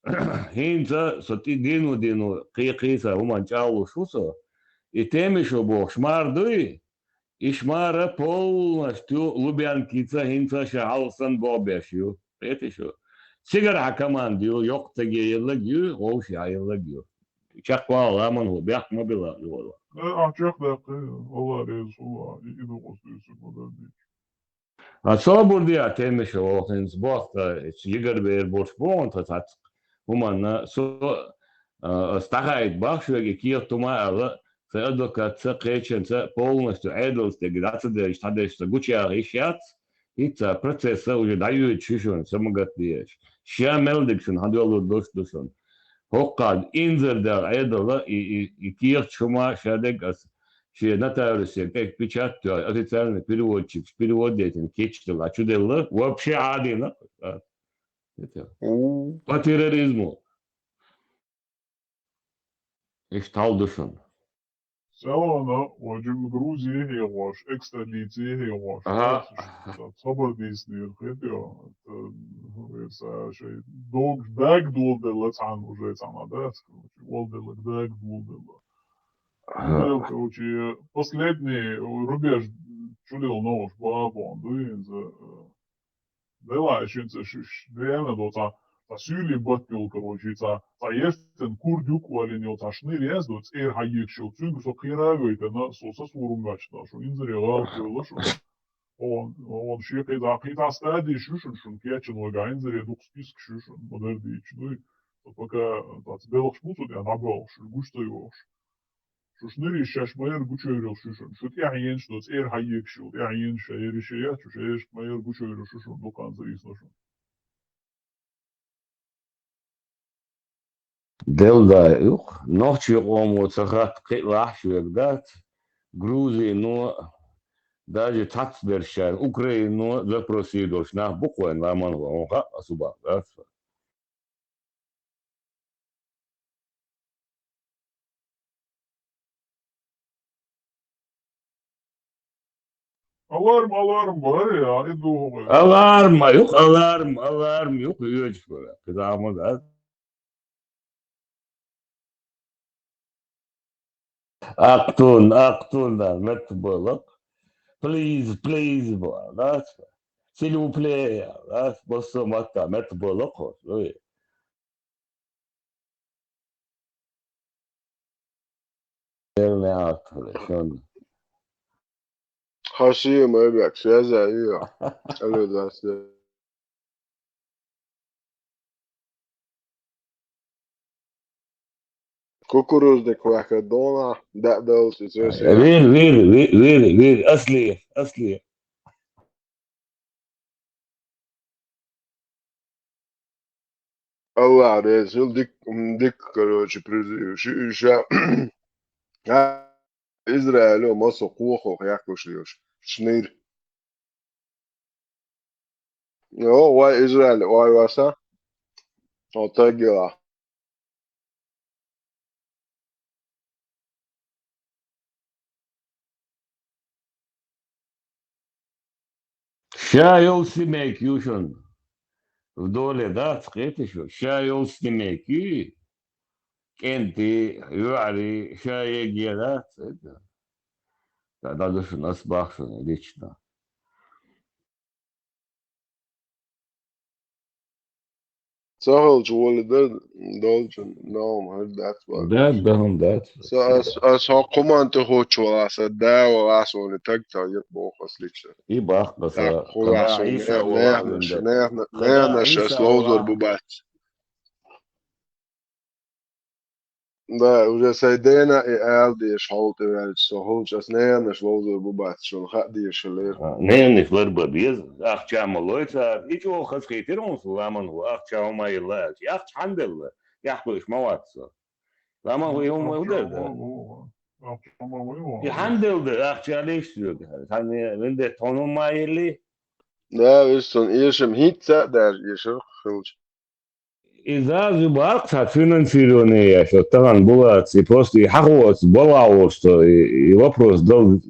ХӀинца со тӀе дину-дину, кхе-кхийса хӀуман чӀагӀлуш ву со. И теми шу бохуш мара дуй? И шмара полностью Лубянкица хӀинца ша хьалха санна боху беш ю. ХӀетта шу. Цигара хьан команда ю, йоккха ца гееллаг ю, вовши хьаеллаг ю. Чекхвала ламан хӀу, бехк ма била, ю вала. Э, ахь чекхдаккхи, Алла реза хула, и, и дукъус дуьйцург ма дар дийча. А собар де, а темиша вохинца бохка, жигар бер борш бохун та цацк. ХӀуманна, со, а, ас тахайт бахш веги кехат хӀума аьлла, сан адвокатца, кхечанца полностью Ӏедалца дерг дӀа ца дерш, тхьадерш ца гучаяха йиш яц, хӀинца процесса уже дӀайоьдуш ю шуна, самагат деш. Ша мел дерг шуна хьан доьллур долуш ду шуна. ХӀокххьа инзар дагӀа Ӏедала и, и, и кехат хӀума ша дерг ас шен нотариусе тӀе печать а тоьхна, официальный переводчикаш перевод дайтина кечделла, чуделла, вообще Ӏадийна. А, это, О. По терроризму. Иштта хьал ду шуна. Селана, ваджим Грузия хьехош, экстрадиция хьехош. Ага. Хабар дийснера, хетио. Верса шай дог, даг долделла цхьан уже цхьана дац, короче, волделла, даг долделла. Ага. Короче, последний рубеж чулил новуш бабон, дуинза, э, Дела, шуьца ш-, ш-, реально до ца, ца суьйли баттул, короче, ца, ца естен курдюк валин йол, ца шныр ез до, цӀер хьайгшил, цуьнга со кхера вейтана, со са сурум гачна, шу инзаре гӀал кхуьлла шу. Он, он ши кхидӀа, кхидӀа стадий шу шун, шун кечен вага инзаре дукх списк шу шун, мадардич, ну, и пока, тац, белхш буцу, я набелхш, гуш ца йохш. Шу шнуьри шаьш ма яра гучуйрал шу шуна. Шу тӀаьхьенаш до, цӀера хьайекаш йол, тӀаьхьенаш ша яри ша яц, шу шаьш ма яра гучуйрал шу шуна, дукханца ийсна шуна. Делда юх, нохчий къомо ца хатта кхиъ лахьаш вег дац, Грузино, даже цхьацца берш шайн, Украино запрос йийр долуш нах бу кхойн ламан ван, хаа субах дац. Аларм, аларм бар я, и духу. Аларм, юк, аларм, аларм, юк, юч бар. Кызамы да. Ахтун, ахтун, да, мет болок. Please, please, бо, да? S'il vous plaît, да? Босо матта, мет болок, хо, ой. Эрне ахтун, шон. Хаши, мой бек, связь, ё. Алло, здравствуйте. Кукурузник ваха дона, да, долчи, всё, всё. Вир, вир, вир, вир, вир, асли, асли. Аллах, дес, дик, м, дик, короче, призыв. Шу, шу, а, Израиль, о, масо кухо, як уж льёш. Шныр. О, вай Израиль, вай васа. О, так дела. Ша йол симек юшун. В доле, да, цкъети шу. Ша йол симек ю. КӀенти, юари, ша еге, да, цкъети. Да, да, душун, ас бахшун, лично. Ца хилча воле дар долчун, наум хӀара дац бара. Да, да, хӀама дац. Са, ас, ас хьо кхуман тӀе хучу вала, са да вала, ас вале таг ца ек боху ас лично. И бахка са, так, хула кана сан Иса не-, вала нехнаш, винда. Нехна-, кана нехнаш ас Иса ловзор вала. Бу бац. Да, уже сай дена и аьл деш хьол тӀе ваьлча, со хӀулча ас ненаш ловзур бу бац, шуна хаа деш хилар. А, ненаш лар ба беза, ахча ма лой цара. И чӀогӀа хаза хийтира хӀума со ламан хӀу, ахча хӀума илла аьлча. Ахча хьанделла, яхкуш ма вац со. Ламан хӀу и хӀума хӀу дер да? Ахча хӀума ма илла. И хьанделла да, ахча леш соьга. Сан виндетта хьуна хӀума илли? Да, виссун, эшам хӀинца а даже эшар хилча. И зазу бакъ цхьа финансирование яш, вот тахана булац, и просто и хьахоац, балагӀ волуш со, и, и вопрос дал,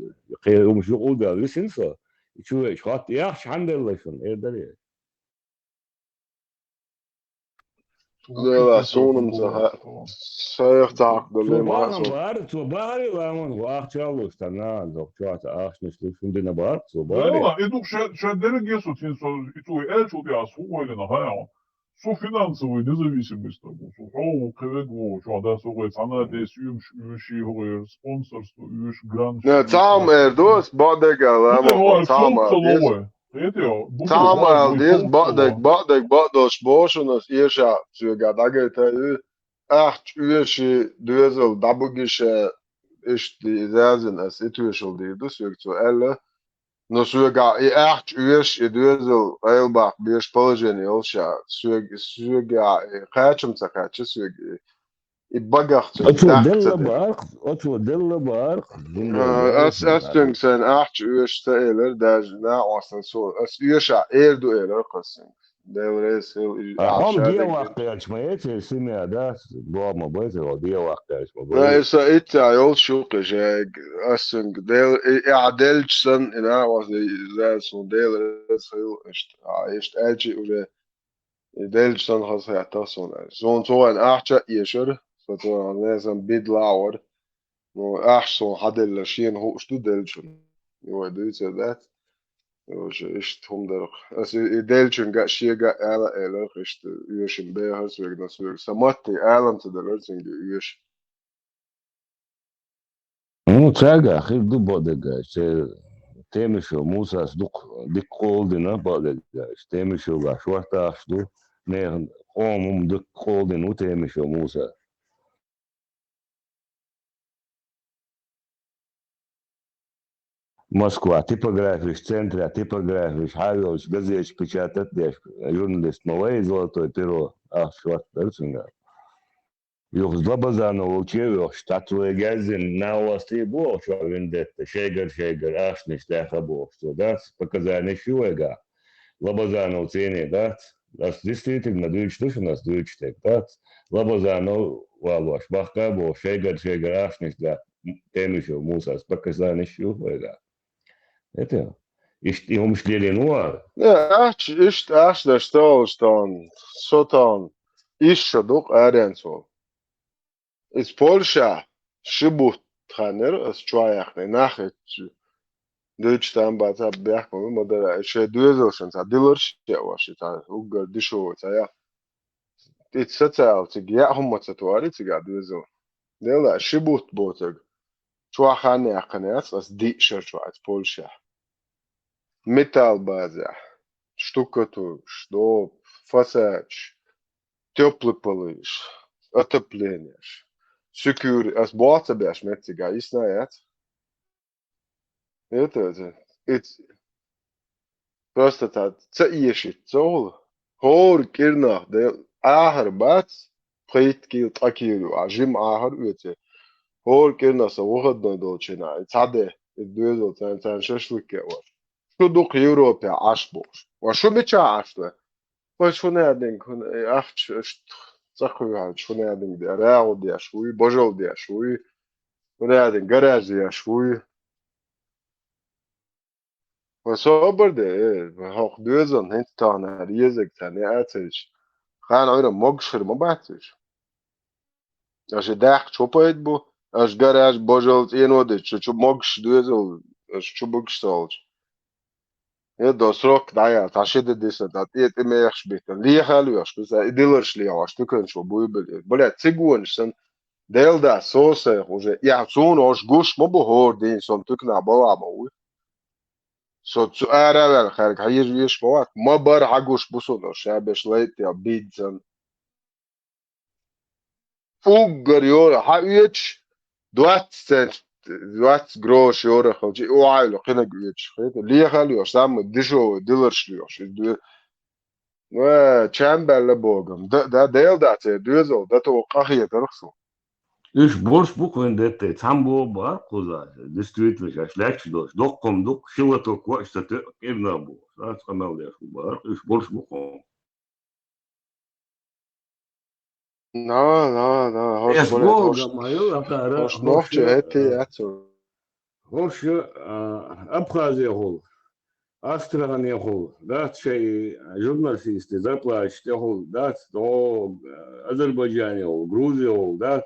кхе, умаш юкъу дал висина со, и чу веч хатта яхча хьанделла шуна, эр даре. Дела, суна ца ха-, шайх цхьаькха дале, цо ма бахам ха-, бара, цо бахаре ламан, вахча луш, та на, зохчоата, ахшнаш луш, фундина бара, цо бахаре. Дела, и дух ша, ша дерге со, цин со, и цо элчу тӀе ас ху ойлина, хаяо. Со финансовый независимость таго. Со хьо кхевег во, чо да со гой цана де съемш уьши гой спонсорство уьш грант. Не, цам эр дос, бадега ла, ма цам эр дес. Цам эр дес, бадег, бадег, бадолш бошунас, еша, цуга дагайта ю. Ахч уьши доьзал дабугиша, ишти зазин ас итвешал ди ду, цуга цо элла. Но соьга и ахча оьш, и доьзал, къайлбаккха беш положение йолуш а, соьг-, соьга и кхачам ца кхача, соьга и, и багах цо. Оцо делла баарх, оцо делла баарх. А, ас, ас цуьнга сайна ахча оьш ца элар, даже накъостан со, ас оьша эр ду элар кхассинга. Дела реза хила, и а, ахча хьо де ваккхаьлча ма яцара семья, да? Дома байза вал де ваккхаьлча ма бай. Да, и са итца йолчу кхе жег, ас цуьнга Дела, и, и а делча санна, и накъостан, и заза суна Дела реза хила, иштта, а, иштта аьлчи уже, и делча санна хаза хетта суна. Суна цо вайн ахча а эшар, со цо вайн лесан бид лавар. Ну, ахча суна хьаделла шена хууш ду делчун. Йой, дуьйцур дац. Йой, иштта хӀума дарх. Ас и, и делчуьнга а, шега а ала эларх, иштта оьшин бехар соьга, но соьга. Сан матте алам ца далар цуьнга оьш. Ну, цаьрга хир ду бакъдерг аьлча, церан Темишев Мусас дукха дика къола дина бакъдерг аьлча. Темишевга шортта ахча ду, нехан къоман хӀума дукха къола дина ву Темишев Муса. Москва, типографиш, центра типографиш, хьаволчу газеташ печатать деш, журналист ма вай, «Золотое перо», ахча шортта дара цуьнга. Юха Лабазанов волчу а воьхуш, цхьацца вай гаьззина, накъостий бохучу виндетта, шайгара-шайгара ахчанаш даьхна бохуш, цо дац, показанеш ю вайга. Лабазанов цӀене дац. Ас действительно дуьйцуш ду шуна, ас дуьйцуш дерг дац. Лабазанов валош, бахка а бохуш, шайгара-шайгара ахчанаш даьхна, Темишев Мусас показанеш ю вайга. Это, иштта и хӀумаш лелийна вара. Не, ахча, иштта ахча деш ца волуш тахана, со тахана, исс шо ду-кх аренца волу. Иза Польша ши бутт тханера, ас чояхна, нах дуьйцу там баца бехк ма бара, шайн доьзалшна цхьа диларш а яа ваша, цхьа уггар дешевый цхьа яа. Ит социал цига яа хӀума ца твари цига доьзал. Дела, ши бутт боцаг. Чохь хан яьккхина яц, ас диъ шар чохь, ас Польшехь. Металл базехь, штукатуркаш, доп, фасадаш, тёплый полыш, отоплениеш, сюкюр, ас боху ца беш меттиг, а йисна яц. Это, это, это просто та ца эшит, ца хӀула. ХӀора кӀирнах де ахар бац, пхийтта кийла, ткъа кийла ю, а жима ахар оьций. ХӀора кӀирнах сан выходной долчу хенахь, и цхьа де, и доьзал царна, царна шашлык а вац. Шу дукха Европе Ӏаш бохуш. Ва шу мичахь Ӏаш ду? Вай шу надинг, ахча, цӀа кхуьйхьанчу шу надинг де, рагӀу деш вуй, божал деш вуй, шу надинг гараж деш вуй. Вай собар де, э, вай хьокху доьзална хӀинца тахана резаг царна яа ца йиш. Хан Ӏуьйра могуш хир ма бац уьш. Аша и даьккхича хӀун пайда бу? Аша гараж, божал, цӀено дича, шу чу могуш доьзал, аша чу бугуш ца олча. Я до срок дӀаяьлла, цхьа ши де диса, дӀа тӀе тӀе мехаш бита. Леха а лоьхуш, биса, и диларш лехьош, туьканаш ву буй били. Бля, цигонаш сан, Дела да, со сайх уже, я цунна ош гуш ма бу хӀора дийна, сон туькана бала ма вуй. Со цу ара а ваьлла хаьрга хьежа веш ма вац, ма бара хьагуш бу суна ош, ша беш лайтта я бидзан. Уггар йора, хьан оьцуш, двадцать цент, двадцать грош йора хилча, и охьайла кхинаг оьцуш, хета, леха а лоьхуш, самый дешевый диларш лоьхуш, иза дуьйр. Ва, чам баьлла богам. Да, да, Дела дац, э, доьзал, да тхо къахетарх со. Уьш борш бу кхуьнан детта, цхьаммо бара кхуза, действительно, шаьш лаьтташ долуш, доккхам дукха, ши лото коаш ца тоьу, кӀирнах бу. Ас къамел деш бу бара, уьш борш бу кхуьнан. На, на, на, хӀорш Эс бале, богу хӀорш, ма ю, Акара, хӀорш хӀорш нохча ю, хӀетте а, яц. ХӀорш ю, а, Абхазехула, Астраханехула, дац шайн журналистий зарплаташ тӀехула, дац, догӀу, а, Азербайджанехула, Грузиехула, дац.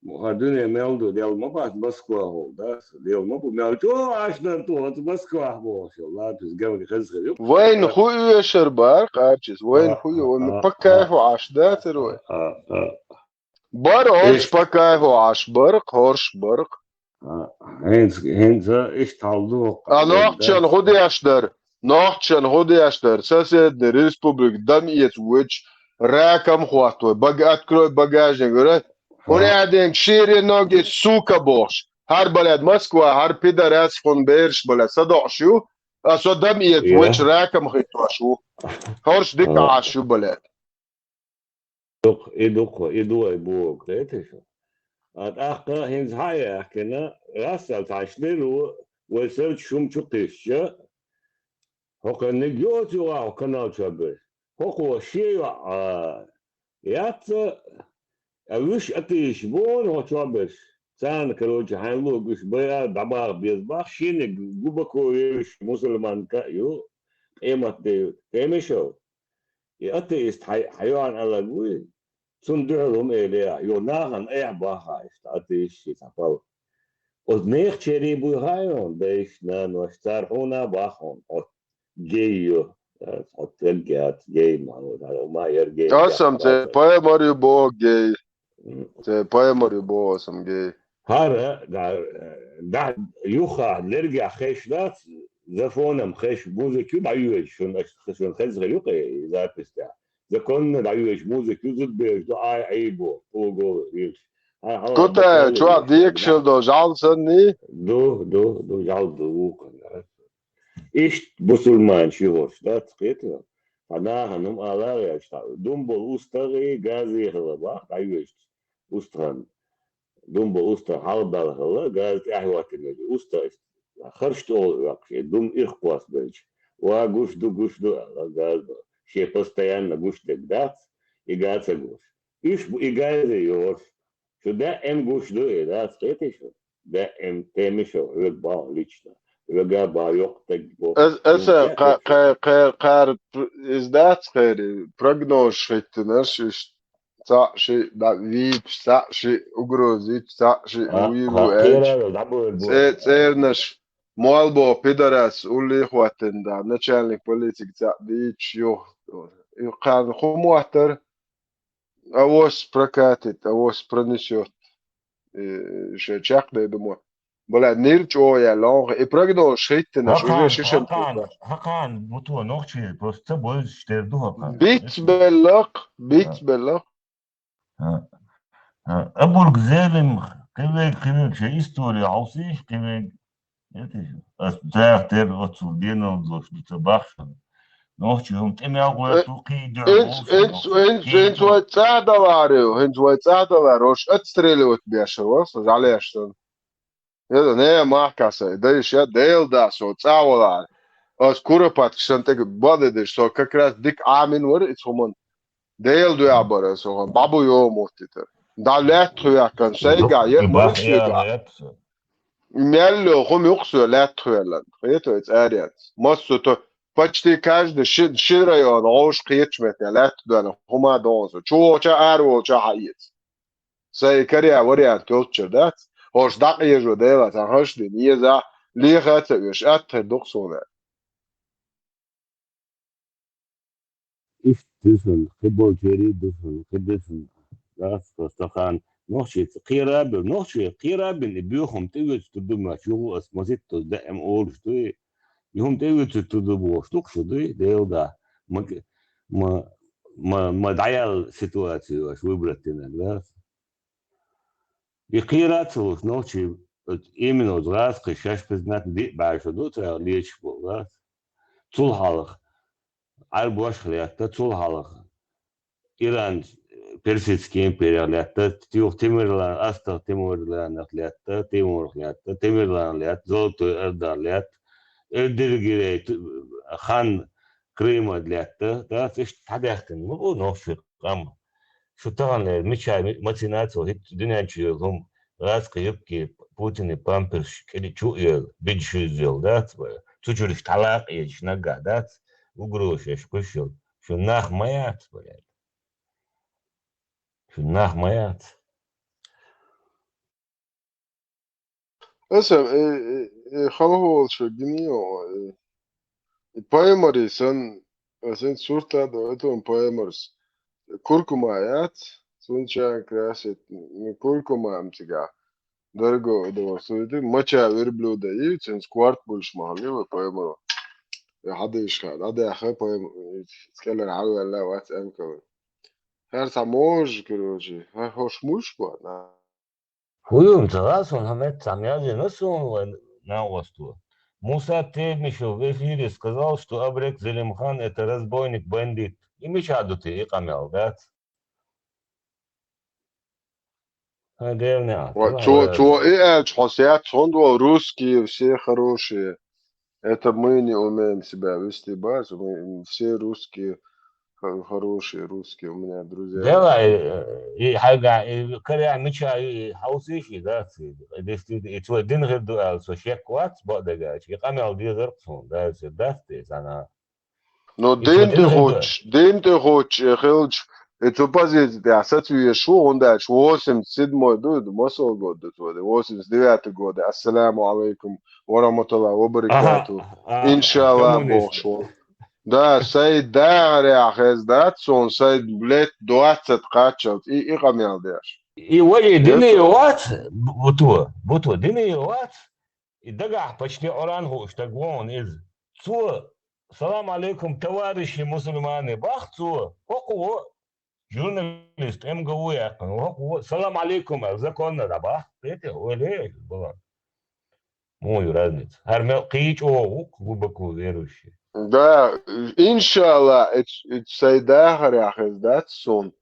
Ха дуьне мел ду, Дела ма бац, Москвахула, дац. Дела ма бу, мел чӀогӀа Ӏаш дар ту, оцу Москвахь бохуш, латус гавги хеза хир ю. Вайна хӀу оьшар бара, кхачис, вайна А, хӀу ю, а, вайна а, паккайху а. Ӏаш дацар вай. А, а. Бар хӀорш Иш- паккайху Ӏаш, барх, хӀорш, барх. А, хӀинца, хӀинца иштта хьал ду хӀокху А, нохчан хӀу деш дар? Нохчан хӀу деш дар? Соседний республика дам эца вуьйчу, раком хӀоттой, бага-, открой багажник, вира. ХӀун Ха. Аьдинг, шире ноги, сука, бохуш. ХӀара, балед, Москва, хӀара пидорас хӀун бераш, балед, садоӀуш ю, а со дам эца Я. Вуьйчу раком хӀиттош ву. ХӀорш дика Ха. Ӏаш ю, балед. Дукха, и дукха, и ду вай боху, кхетий шу? А тӀаккха хӀинца хьа а яьккхина, рассал цхьаьш деру, вай сарчу шум чу кхишча, хӀокхуьнниг йоцу юкъахь хӀокху канал чу бер. ХӀокхо шен йоӀ, а, яц, а вуьш а тийша боху хӀо чу берш. Царна, короче, хьайн луг уьш байа дӀабаха беза бах, шинниг губако вевзаш мусульманка а ю, къемат де ю. Кемешал? И атеист хьай-, хьайоьгӀна алаг вуй? Цунна дуьхьал хӀума эле а, йо, нахана айхьа баххьа иштта, атеист ши цхьа пал. Оцу нехан черий буй хаьий хьуна, дайша, наноша, цара хьуна а баххьа хьуна, оцу гей ю, оцу тергеат, гей ма, хьуна, ма яр гей. Асам цӀе пайхамар ю боху гей. М. ЦӀе пайхамар ю боху асам гей. ХӀара, да, да, юха лергех хеш дац, за фоном хеш музыка ю, дӀайоьжу, шуна, шуна хеза хир ю кхе, и запись тӀехь. Законно дӀайоьжу музыка ю, зудбераш ду, ай, ай, бо, ого, вирш. Хьан, хьан, Кутай, бакалла чохь вирш, декашал да. Долу жӀал санний? Ду, ду, ду, жӀал ду, вукхун. Иштта бусулманаш ю хӀорш, дац, кхетий? Хьан нахана хӀума ала а гӀерташ, дум болу устагӀий, газий хила бах, дӀайоьжуш. УстагӀан. Дум болу устагӀа хьалабаьлла хилла, газа тӀаьхьахӀоттийна верг. УстагӀа харш тӀе оьхуш, и дум ирхкхоссабелча. Ва гуш ду, гуш ду, аьлла, газа. Шен постоянно гуш дерг дац, и га ца гуш. Уьш бу и газа йоьхуш. Шу даим гуш ду, и дац, кхетий шу? Даим, Темишев, хьоьга боху лично. Хьоьга боху йоккха стаг боху. Ас, аса, кха-, кха-, кха-, кхара п-, иза дац, кхерий, прогнозаш хӀиттинарш, уьш цхьаъ шиъ, дӀа вийпаш цхьаъ шиъ, угроза йича цхьаъ шиъ, А, вуйла ха, аьлча, кхерарал дӀабоьр бу. цӀе-, цӀернаш, мол бо пидарас уллий хӀоттина да, начальник полиции цхьаъ дийча юха. И кхарна хӀу моттар, авос прокатит, авос пронесёт. И шоай чакхдай думо. Бала нир чӀогӀа яьлла, и прогноз хӀиттинаш, уже Хакан, шишан хакан, тӀе. Хакан, бутуо нохчий, просто ца бойзуш тер ду хакан. Биц беллах, биц А. беллах. А, а, Абург Зелим, кхивег, кхивег, ше история хьовсийш, кхивег. Эти, ас цаьртер оцу денал дош ду ца бахшан. Нохчий хӀума тӀемел гӀойту, кхий дуьхьа Инц, вовши инц, нохчий, инц, кхий инц дуьхьа. Вай цӀа даларе, инц вай цӀа даларе, ош отстреливать бешар вар, со жалеаш сан. Я да, не, махкаса, да иш я, Дел да, со цӀа валаре. Ас Куропаткаш сан тӀег бадедеш, со как раз дик Ӏамин вар, иц хӀуман. Дел дуя бара, со хӀан, бабу йо моттитар. Да лет хуякан, сайга, Ду-, я и бах морис я юда. Лет. Мелло хум юксо лет хуялан. Хето царят. Массу то почти каждый ши, ши район гӀош кхечмет лет дуян хума донсо. Чувоча, арвоча хаец. Сай коря вариант йолччур дац. Хош дакъежо дела, ца хаш дин, еза, леха ца уьш, аттар дуксуна. Иштта ду сан, кхиболчерий ду сан, кхи ду сан. Дац, стакан. Нохчий кхера бир, нохчий кхера бин, и бюхум тӀевуьцу ду ма, чугу ас мазит ту даим олуш ду, и хӀума тӀевуьцу ду бохуш, дукхуш ду, Дел да. Ма, ма, ма, ма дӀаял ситуацию аш выбрать динаг, да? И кхера ца луш, нохчий, именно гӀаз кхи шаш признать диъ бӀаьрша ду, ца лечаш бу гӀаз. Цул хьалха Ӏарбош летта, цул хьалха Иран, Персидский империя летта, юха Тимирлан, АстагӀ Тимирланах летта, Тимурах летта, Тимирлан летта, Золотой Орда летта, Эрдиргирей, хан Крыма летта, да, иштта хьадаьхкина, ну, нохчий къам. Шу таханлера мича, ми-, мацинацо хӀитта дуьнен чу йолу хӀума, гӀазкхи юбки, Путинан памперсаш кӀели чу а йолу, бидаш хьуьйза йолу, дац бара? Цу чуьраш тхьалакъ езаш наггахь дац, угрозаш еш кхуьш йолу. Шу нах ма яц, блядь. Шу нах ма яц. Аса, э, э, э, халхаволчу гинийо, э, и паймари сан, асан сурта до этого паймарс. Куркума яц, сунчан красит, не куркума ам цига. Дорого удовольствие. Мача верблюда и цен скварт больше махали, вы паймаро. Я хадиш хад, а да ха пайм, скеллер хавелла вац эмкал. Хар са мож, короче, хар хош муш ба, на. Хуюм, цара сон хӀамет цхьа мязина сон вайн нагӀосту. Муса Темишев в эфире сказал, что Абрек Зелимхан — это разбойник, бандит. И мича ду те, и къамел, дац? Хьан дерни а, Ва, цуна цо, вара цо и аьлча, хьо сяц, хьундвол, русские все хорошие. Это мы не умеем себя вести, бац, мы все русские хо-, хорошие русские, у меня друзья. Делай, э, и хьайга, и коря мича, и хьовсийш, и дац, и, и дестий, и цо дин хир ду аьлла, со шек вац, бо дагача, и къамел дезар цунна, да, се дац те, сана. Ну, И цо дин тӀе дин хир ду. Хуч, дин тӀе хуч, э, хилча, и цу позици тӀехь сацвеш ву, хӀунда аьлча восемьдесят седьмой ду, ду, масал год ду цо, восемьдесят девятый год, ассаламу алейкум ва рахматуллахи ва баракату. Аха, аха, Иншалла, коммунист. Бохуш ву. Да, сай дахарехь хеза дац, сон сай лет двадцать кхаччалц, и, и къамел деш. И вали дини вац, бу-, буту, буту, дини вац, и дагахь почти Къуръан хууш даг вон иза. Цо, салам алейкум, товарищи мусульмане, бах цо, хӀокхо, журналист, М Г У яьккхина, хӀокхо, салам алейкум, аьлла, законна дӀабах, кхетий, вай ле, бала. Муха ю разница? ХӀара мел кхий чӀогӀа ву, глубоко верующий. Да, иншалла, эц-, эц сай дахарехь хеза дац сон.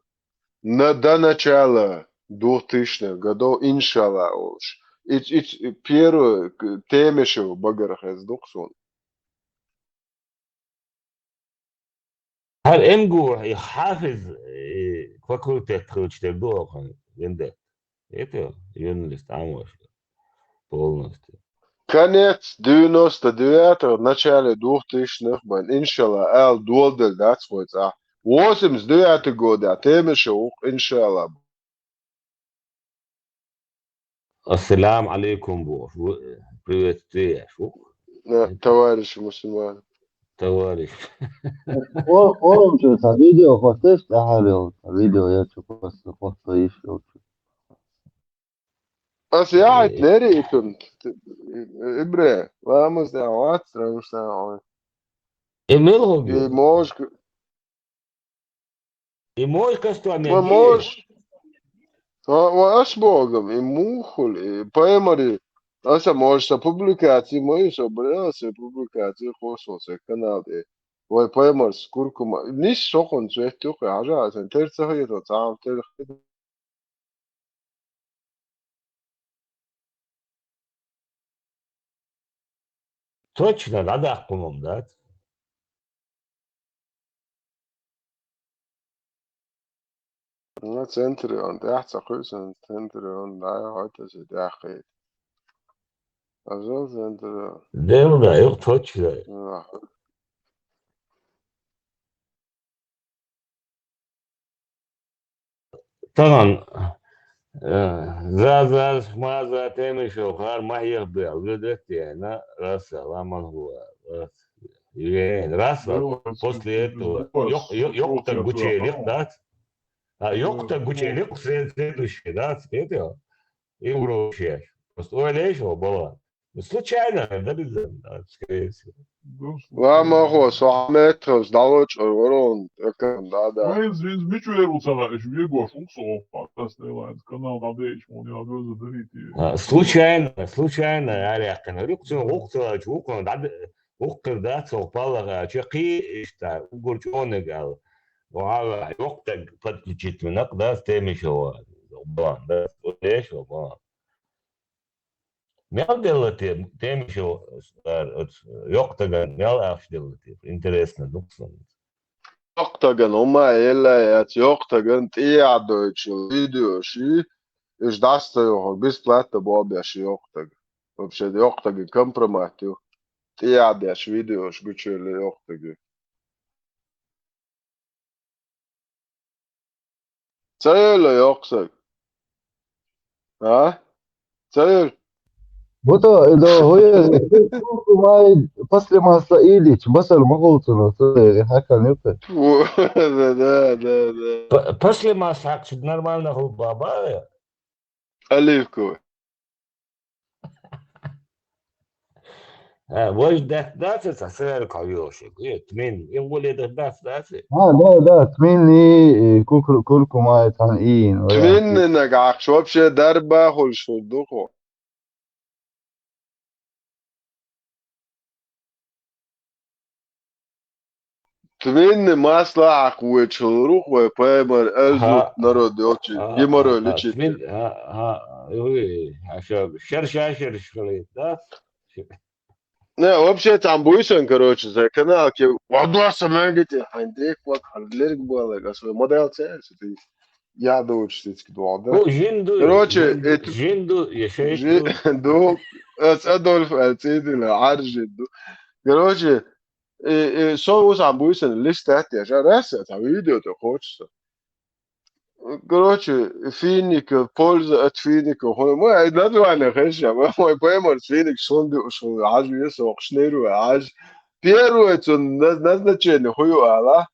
На, до начала двухтысячных годов, иншалла, олуш. Эц-, эц-, первый к-, Темишев багара хеза ду-кх сон. ХӀара М Г У и хьафиз, и факультет хилча дерг ду охан, вендет. Это журналист, а может, полностью. Конец девяносто девятого, начале двухтысячных бан, иншалла, ал доладелла дац вай цӀа. Восемьдесят девятый годехь, Темишев ву-кх, иншалла. Ассаламу алейкум бохуш, приветствие ву. Э, товарищи мусульмане. Товарищ. О, о, цхьа видео хӀоттеш, тӀаьхьарел, цхьа видео я чу хӀотто, хӀотто йиш йолчу. Ас яхьайт Э. нери итунт. Ибре, ламаз да вац, рамуш да ой. Эмел И хӀоги? можка. И можка что Ва мел мож. Ва, ва аш богам, и мухул, и паймари. Аса мож са публикаци, мой собрал са публикаци, хосо са канал де. Вай паймар с куркума. Ниш сокон цвет тюхи, ажа, асан терца хьайта, цаам тер Точно, дӀадаккха хӀума дац. Ну, Центурион, тӀаьхьа ца кхуьйсун, Центурион, дай хӀоттаси тӀаьххийта. Ажал Центурион. Дел да, юх точно. Нах. Тахана, э, Зазас, Маза, Темишев, хар ма хьех бел, ведет яна, Раса, ламан хуа, Рас. Юен, Раса, после этого, ёк-, ё-, ёкъутаг гучелик, да? А, ёкъутаг гучелик, след-, следующий, да, это, и угрожаешь. Просто, ой, лечь, бала. Случайно, да, без, да, скорее всего. Ва ма хо, со хьаметхалш, дӀалочкъур ворон, экан, да, да. Вай, из, из мичу вер ву ца хаьа, иш вегош ву со, Пакистан Airlines канал дӀадеъча, муна ял веза дарийти. А, случайно, случайно, аьлла яьккхина. Рукъ цун, гӀукъ ца ваьлча, гӀукъ, дӀа-, гӀукъ хир дац, со паллага, чекхи, иштта, угур чӀониг аьлла. Вала, йокътаг подключить вина, да, Темишева. Балан, да, леш, балан. Мел делла те, Темишев, ар, оц, йокътаган мел ахча делла те? Интересно, дукха сан. Йокътаган, ума элла яц, йокътаган тӀеядойчу видеоши, уьш дӀасца йоху, бесплатно бобеш йокътаг. Вообще, йокътаган компромат ю. ТӀеядеш видеош гучуьйла йокътаге. Ца йойла йоккха саг? А? Ца йойла? Буто, и до, хӀуе, май, после масла илич, басар ма хулцуна, ца, и хакан юкъе. Да, да, да, да. П-, после масла хьакхча нормально хул баба? Оливковый. А, вож дац, дац, ца сэр кавёшек. Э, тмин, им воле да дац, дац. А, да, да, тмин и, и кур-, куркума и тхан и, ну, я. Тмин нагахш вообще дарба хулш духу. Тминни масла хьакхвечул рух вай паймар элзут народ йолчи, геморрой личи. Тмин, а, а, уй, аша, шер, шер, шер, шер, да? Не, вообще там буйсан, короче, за канал ке, вадуаса мэгите, хандек, вак, харлерг буалек, асла модел це, сути. Я да учительский дуал, да? Ну, жинду, короче, жинду, это жинду, я шесть жи-, ду, эс Адольф, э, цидила, ар жинду. Короче, э, э, со усам буйсан листать, я жа, раз, это видео-то хочется. Короче, фиников, польза от фиников. Хой, мой, э, название, конечно, мой, мой поймал финик, шунду, шун, аж вес, ох, шныру, аж. Первое, что наз-, назначение, хую, ала.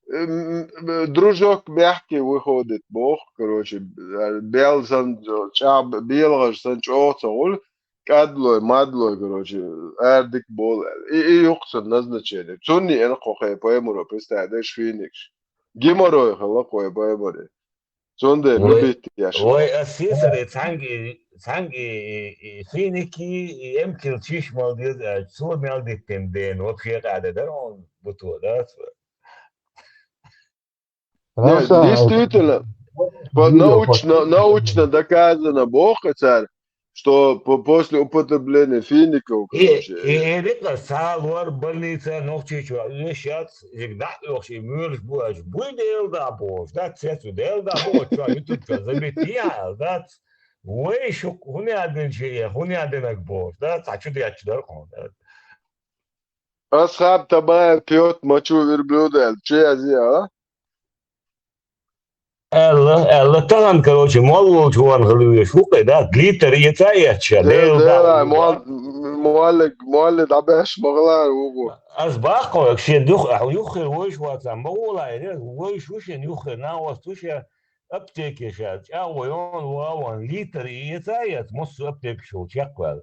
М, м, дружок мягкий выходит, бох, короче, э, бел сан, ча-, белгаш сан чоцаул, кадлой, мадлой, короче, эрдик бол. И, и юхсан назначение. Цунни эн хохе поймуро, представь, да, швиникш. Геморрой хала кой поймуре. Цунде вай, любит яш. Вай, а сесаре цанги, цанги, и, и финики, и эмкил чиш мал дез, а, цо мал диттен ден, вообще каде дар он буту, да, цо. Не, хорошо, действительно, по-, видео научно, научно доказано, боху цара, что по-, после употребления фиников, и, короче, и, и рика салор больница нохчичо, и щас, и да, и вообще, мюрш буаш, буй дел да бож, да, цецу дел да бож, чё, YouTube чё, забить, я, да, вай, шу, хуня ден че, хуня денак бож, да, цачу дячу дар кон, да. Асхаб Табаев пьёт мочу верблюда аьлла, чу язъяь, а? Аьлла, аьлла, тахан, короче, молла волча ван хила везаш ву-кх, да, литр эца а эцаш, Дела, Дела, Дела, мол-, моллиг, моллиг дӀабаьш ма хилара ву-кх. Аз баккха вайга, шен юх-, юххера вевзаш вацахь, ма гӀолахь, вевзаш ву шен юххера, накъост ву шен аптеке ша, чӀагӀо йоагӀа ван, литр эца а эцаш, массо а аптекаш йолчу чекхваьлла.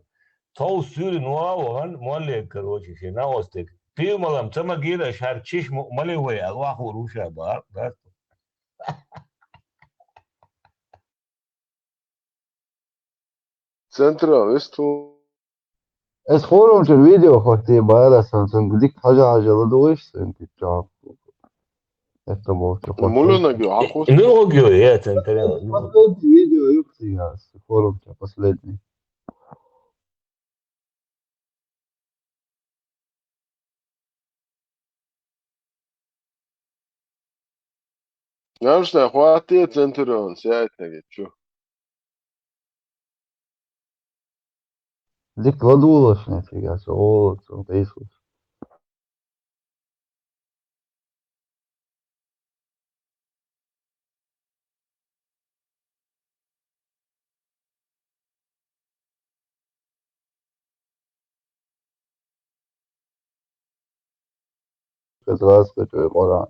Тховса суьйранна ваха а вахана, моллега, короче, шен накъостега. Пиво малам ца магийра аша, хӀара чиш мукъа мале вай, аьлла, охьахуур ву ша, бакъ, дац. Центра висту. Эс форум чуьра видео хӀоттий бара сан, сан дика хьажа-хьажа ладугӀуш сан, типа, чохь. Эцца болчу хӀоттий. Мула нагу, ахуш? Ну, огю, я центра. Последний видео юхсига, форум чуьра последний. Набшна хватит центурион сяйтаги чу. Дика ладугӀалаш нефига, со олуц, сан къийсалаш. Здравствуйте, Муран.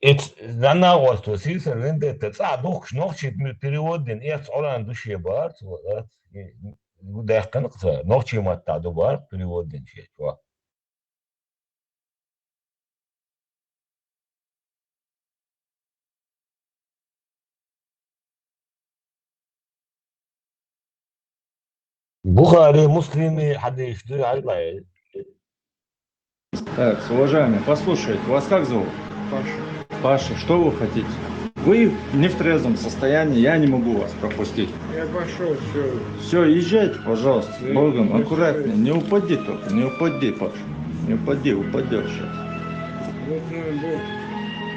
Эц-, занна гӀоста сийсара вендетта цӀа духкуш нохчий м-, перевод дина, эц Ӏуран ду шен бара цо, ац, и, и, даьккхина-кх ца, нохчий маттахь ду бара перевод дина шен чохь. Бухари, Муслими хьадисаш ду, хьажал. Так, уважаемый, послушайте, вас как зовут? Паша. Паша, что вы хотите? Вы не в трезвом состоянии, я не могу вас пропустить. Я пошёл, всё. Всё, езжайте, пожалуйста, с Богом, аккуратнее, не упади только, не упади, Паша. Не упади, упадёшь щас. Вот мой Бог.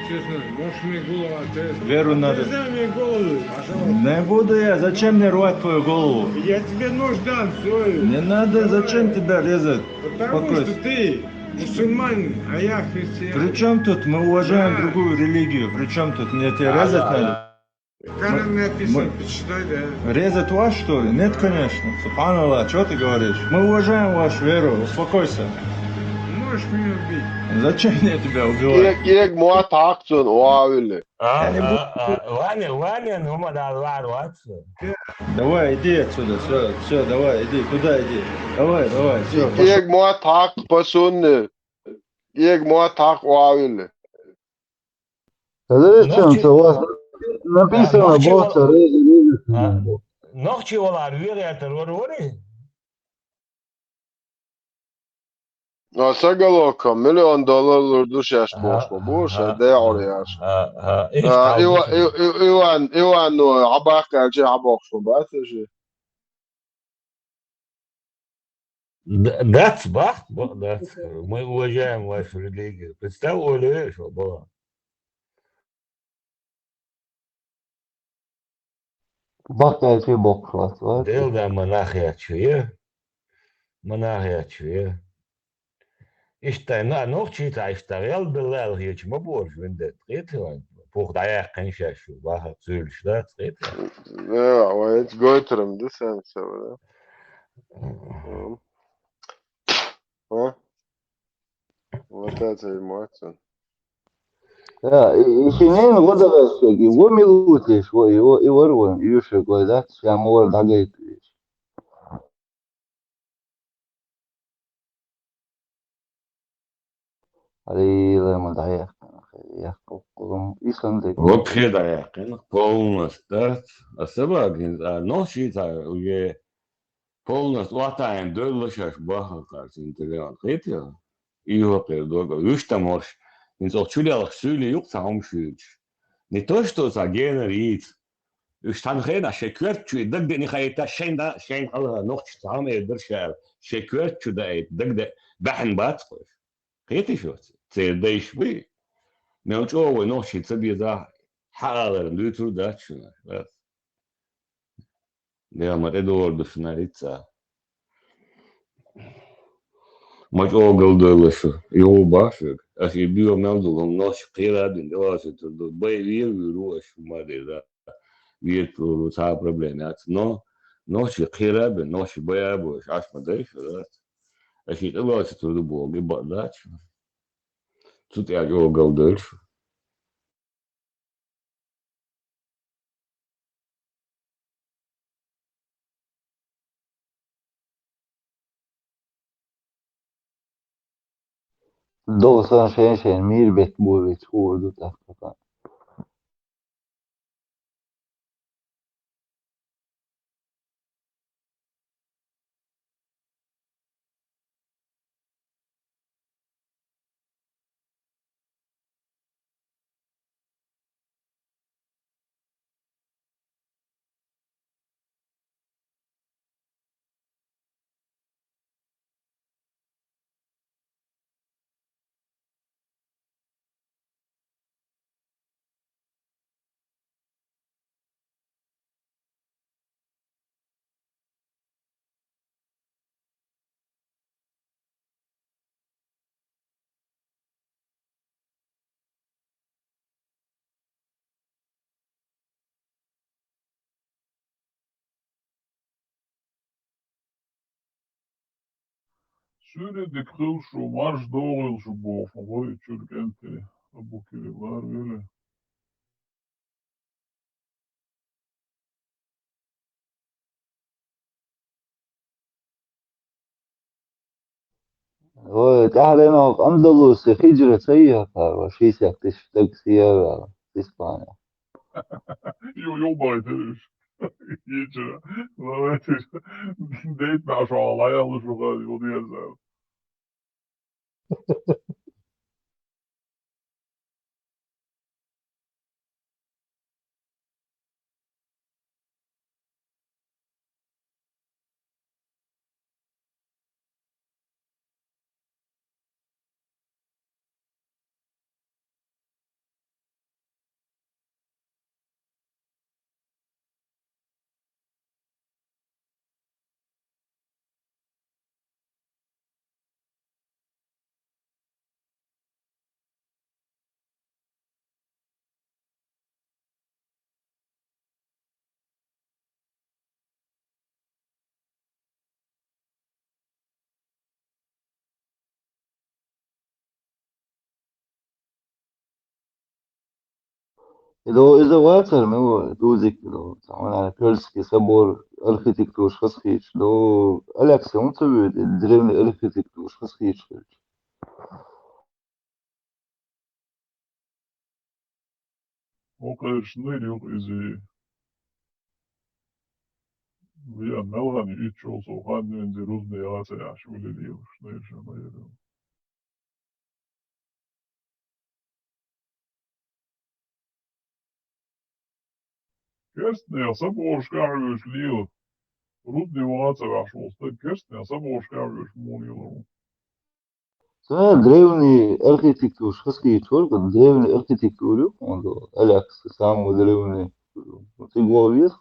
Честно, можешь мне голову отрезать? Веру надо. Отрезай мне голову, пожалуйста. Не буду я, зачем мне рвать твою голову? Я тебе нож дам, всё. Не надо, зачем тебя резать? Потому что ты мусульманин, а я христианин. При чём тут? Мы уважаем другую религию. При чём тут? Мне тебя резать надо? Коран написан, почитай, да. Резать вас, что ли? Нет, конечно. Субханаллах, что ты говоришь? Мы уважаем вашу веру, успокойся. Можешь меня убить? Зачем мне тебя убивать? Кек, кек, муат хьакхчун, вавили. А, я не буду. А, а, Ваня, Ваня, ну, ма дал вар ватсу. Давай, иди отсюда, всё, всё, давай, иди, туда иди. Давай, давай, всё, пошёл. Кек, муат хьакх пасунни. Кек, муат хьакх, вавили. Подождите, у вас написано, нохчий бохца вала-, реза, реза. А? Нохчий валар вегӀертар вара вари? А, с заголовком «Миллион доллар лур ду шаьш» бохуш ма бу, ша дехьур яш. А, а, а, а, иштта Ива-, хьал Ив-, Ив-, Иван, Иван, ну, хьабаккха аьлча хьабохуш ма бац аша. Д-, дац, бахт, бо-, дац. Мы уважаем вашу религию. Представь, Оля, что было. Бахт аьлча боккхуш вац, ва? Дела да, ма нах яц шу, я? Ма нах яц шу, я? Иштта, на, нохчий цхьа иштта гӀелбелла аьлла хеташ ма бу аша, виндетта, кхетий вайн? Пух дӀаяьккхина шаьш шу, бахар цуьйлуш дац, кхетий? Да, вай эца гойтурам ду сан ца, да? Мгм. А? Вот это эмоция. Да, и, и шинейн гӀо дагӀаьршиг, и во милутлиш, во, и во, и вар вон, и юши гой дац, ша ма вар дагайтиш. Ари, лема дӀаяьккхина, яьккхина, исан дек. Вообще дӀаяьккхина, полностью, да? А собака, а, нохчий цхьа уже полностью ватаем доьлла шаьш бахархар цуьнан тӀе веана. Кхетий? И вакхера дог, вуьш там хӀорш. ХӀинца оха чулелхаш суьйле юкъа цхьа хӀума шуьйцуш. Не то, что цхьа генара йийца. Уьш цхьана хенахь шайн коьрта чу и дагадеъна хайташ, шайн да, шайн хьалха нохчашца хьалха эр дара ша аьлла, шайн коьрта чу даийта дагадеъ баьхьна бац кхуьш. Кхетий шу? Церан дайша буй? Мел чӀогӀа вай нохчий ца безахь, хьааларна дуьйцур дац шуна, бац. Дела ма тӀедогӀур ду шуна хӀинца. Ма чӀогӀа галдалла шу, юха бахьаш верг. Ас и дуьйна мел долу хӀума нохчий кхера а бина, тӀелоцуьйтур ду. Бай вер вуьйр ву аш хӀума деза. Вер цхьа а проблема яц. Но нохчий кхера а бина, нохчий бай а бу, аш Ӏаш ма дай шу, дац. Аш и тӀелоцуьйтур ду боху, и бакъ дац шу. Цу тӀехь чӀогӀа галдалла шу. Доггусан шайн-шайн мийра бетта бовлийча хуур ду тӀаккха. Суьйре дика хуьлу шу, марша догӀийла шу боху, вай чуьра кӀентий, Абукири ларвели. Ой, тӀаьхьаренна Андалусе хиджра ца яхара, шестьдесят тысяч стаг схьавеана Испания. Ю-, юбайтираш. Хиджра. Давайте. Дейт наш вала, я лучше, ю, не знаю. Иза, иза вацара, ну, дузик, ну, цхьа, вон, Пёльский собор архитектураш хазахийча, ну, Аляксе хӀунда ца воьду, древний архитектураш хазахийча хилча? Вокхерчу нуьйр юкъа иза. Вен мелхана итт шо со хан вензи рузбе яла ца яхьаш вули лелаш, нуьйр ша ма яра. Керстанех соборашкахь а вуьйш лела. Рузбе ваха ца ваьхьаш волу стаг керстанех соборашкахь а вуьйш муха лелар ву? Ца древний архитектураш хазахийча вара, древний архитектура ю, хӀунда Алякс, самый древний, цига ваха веза.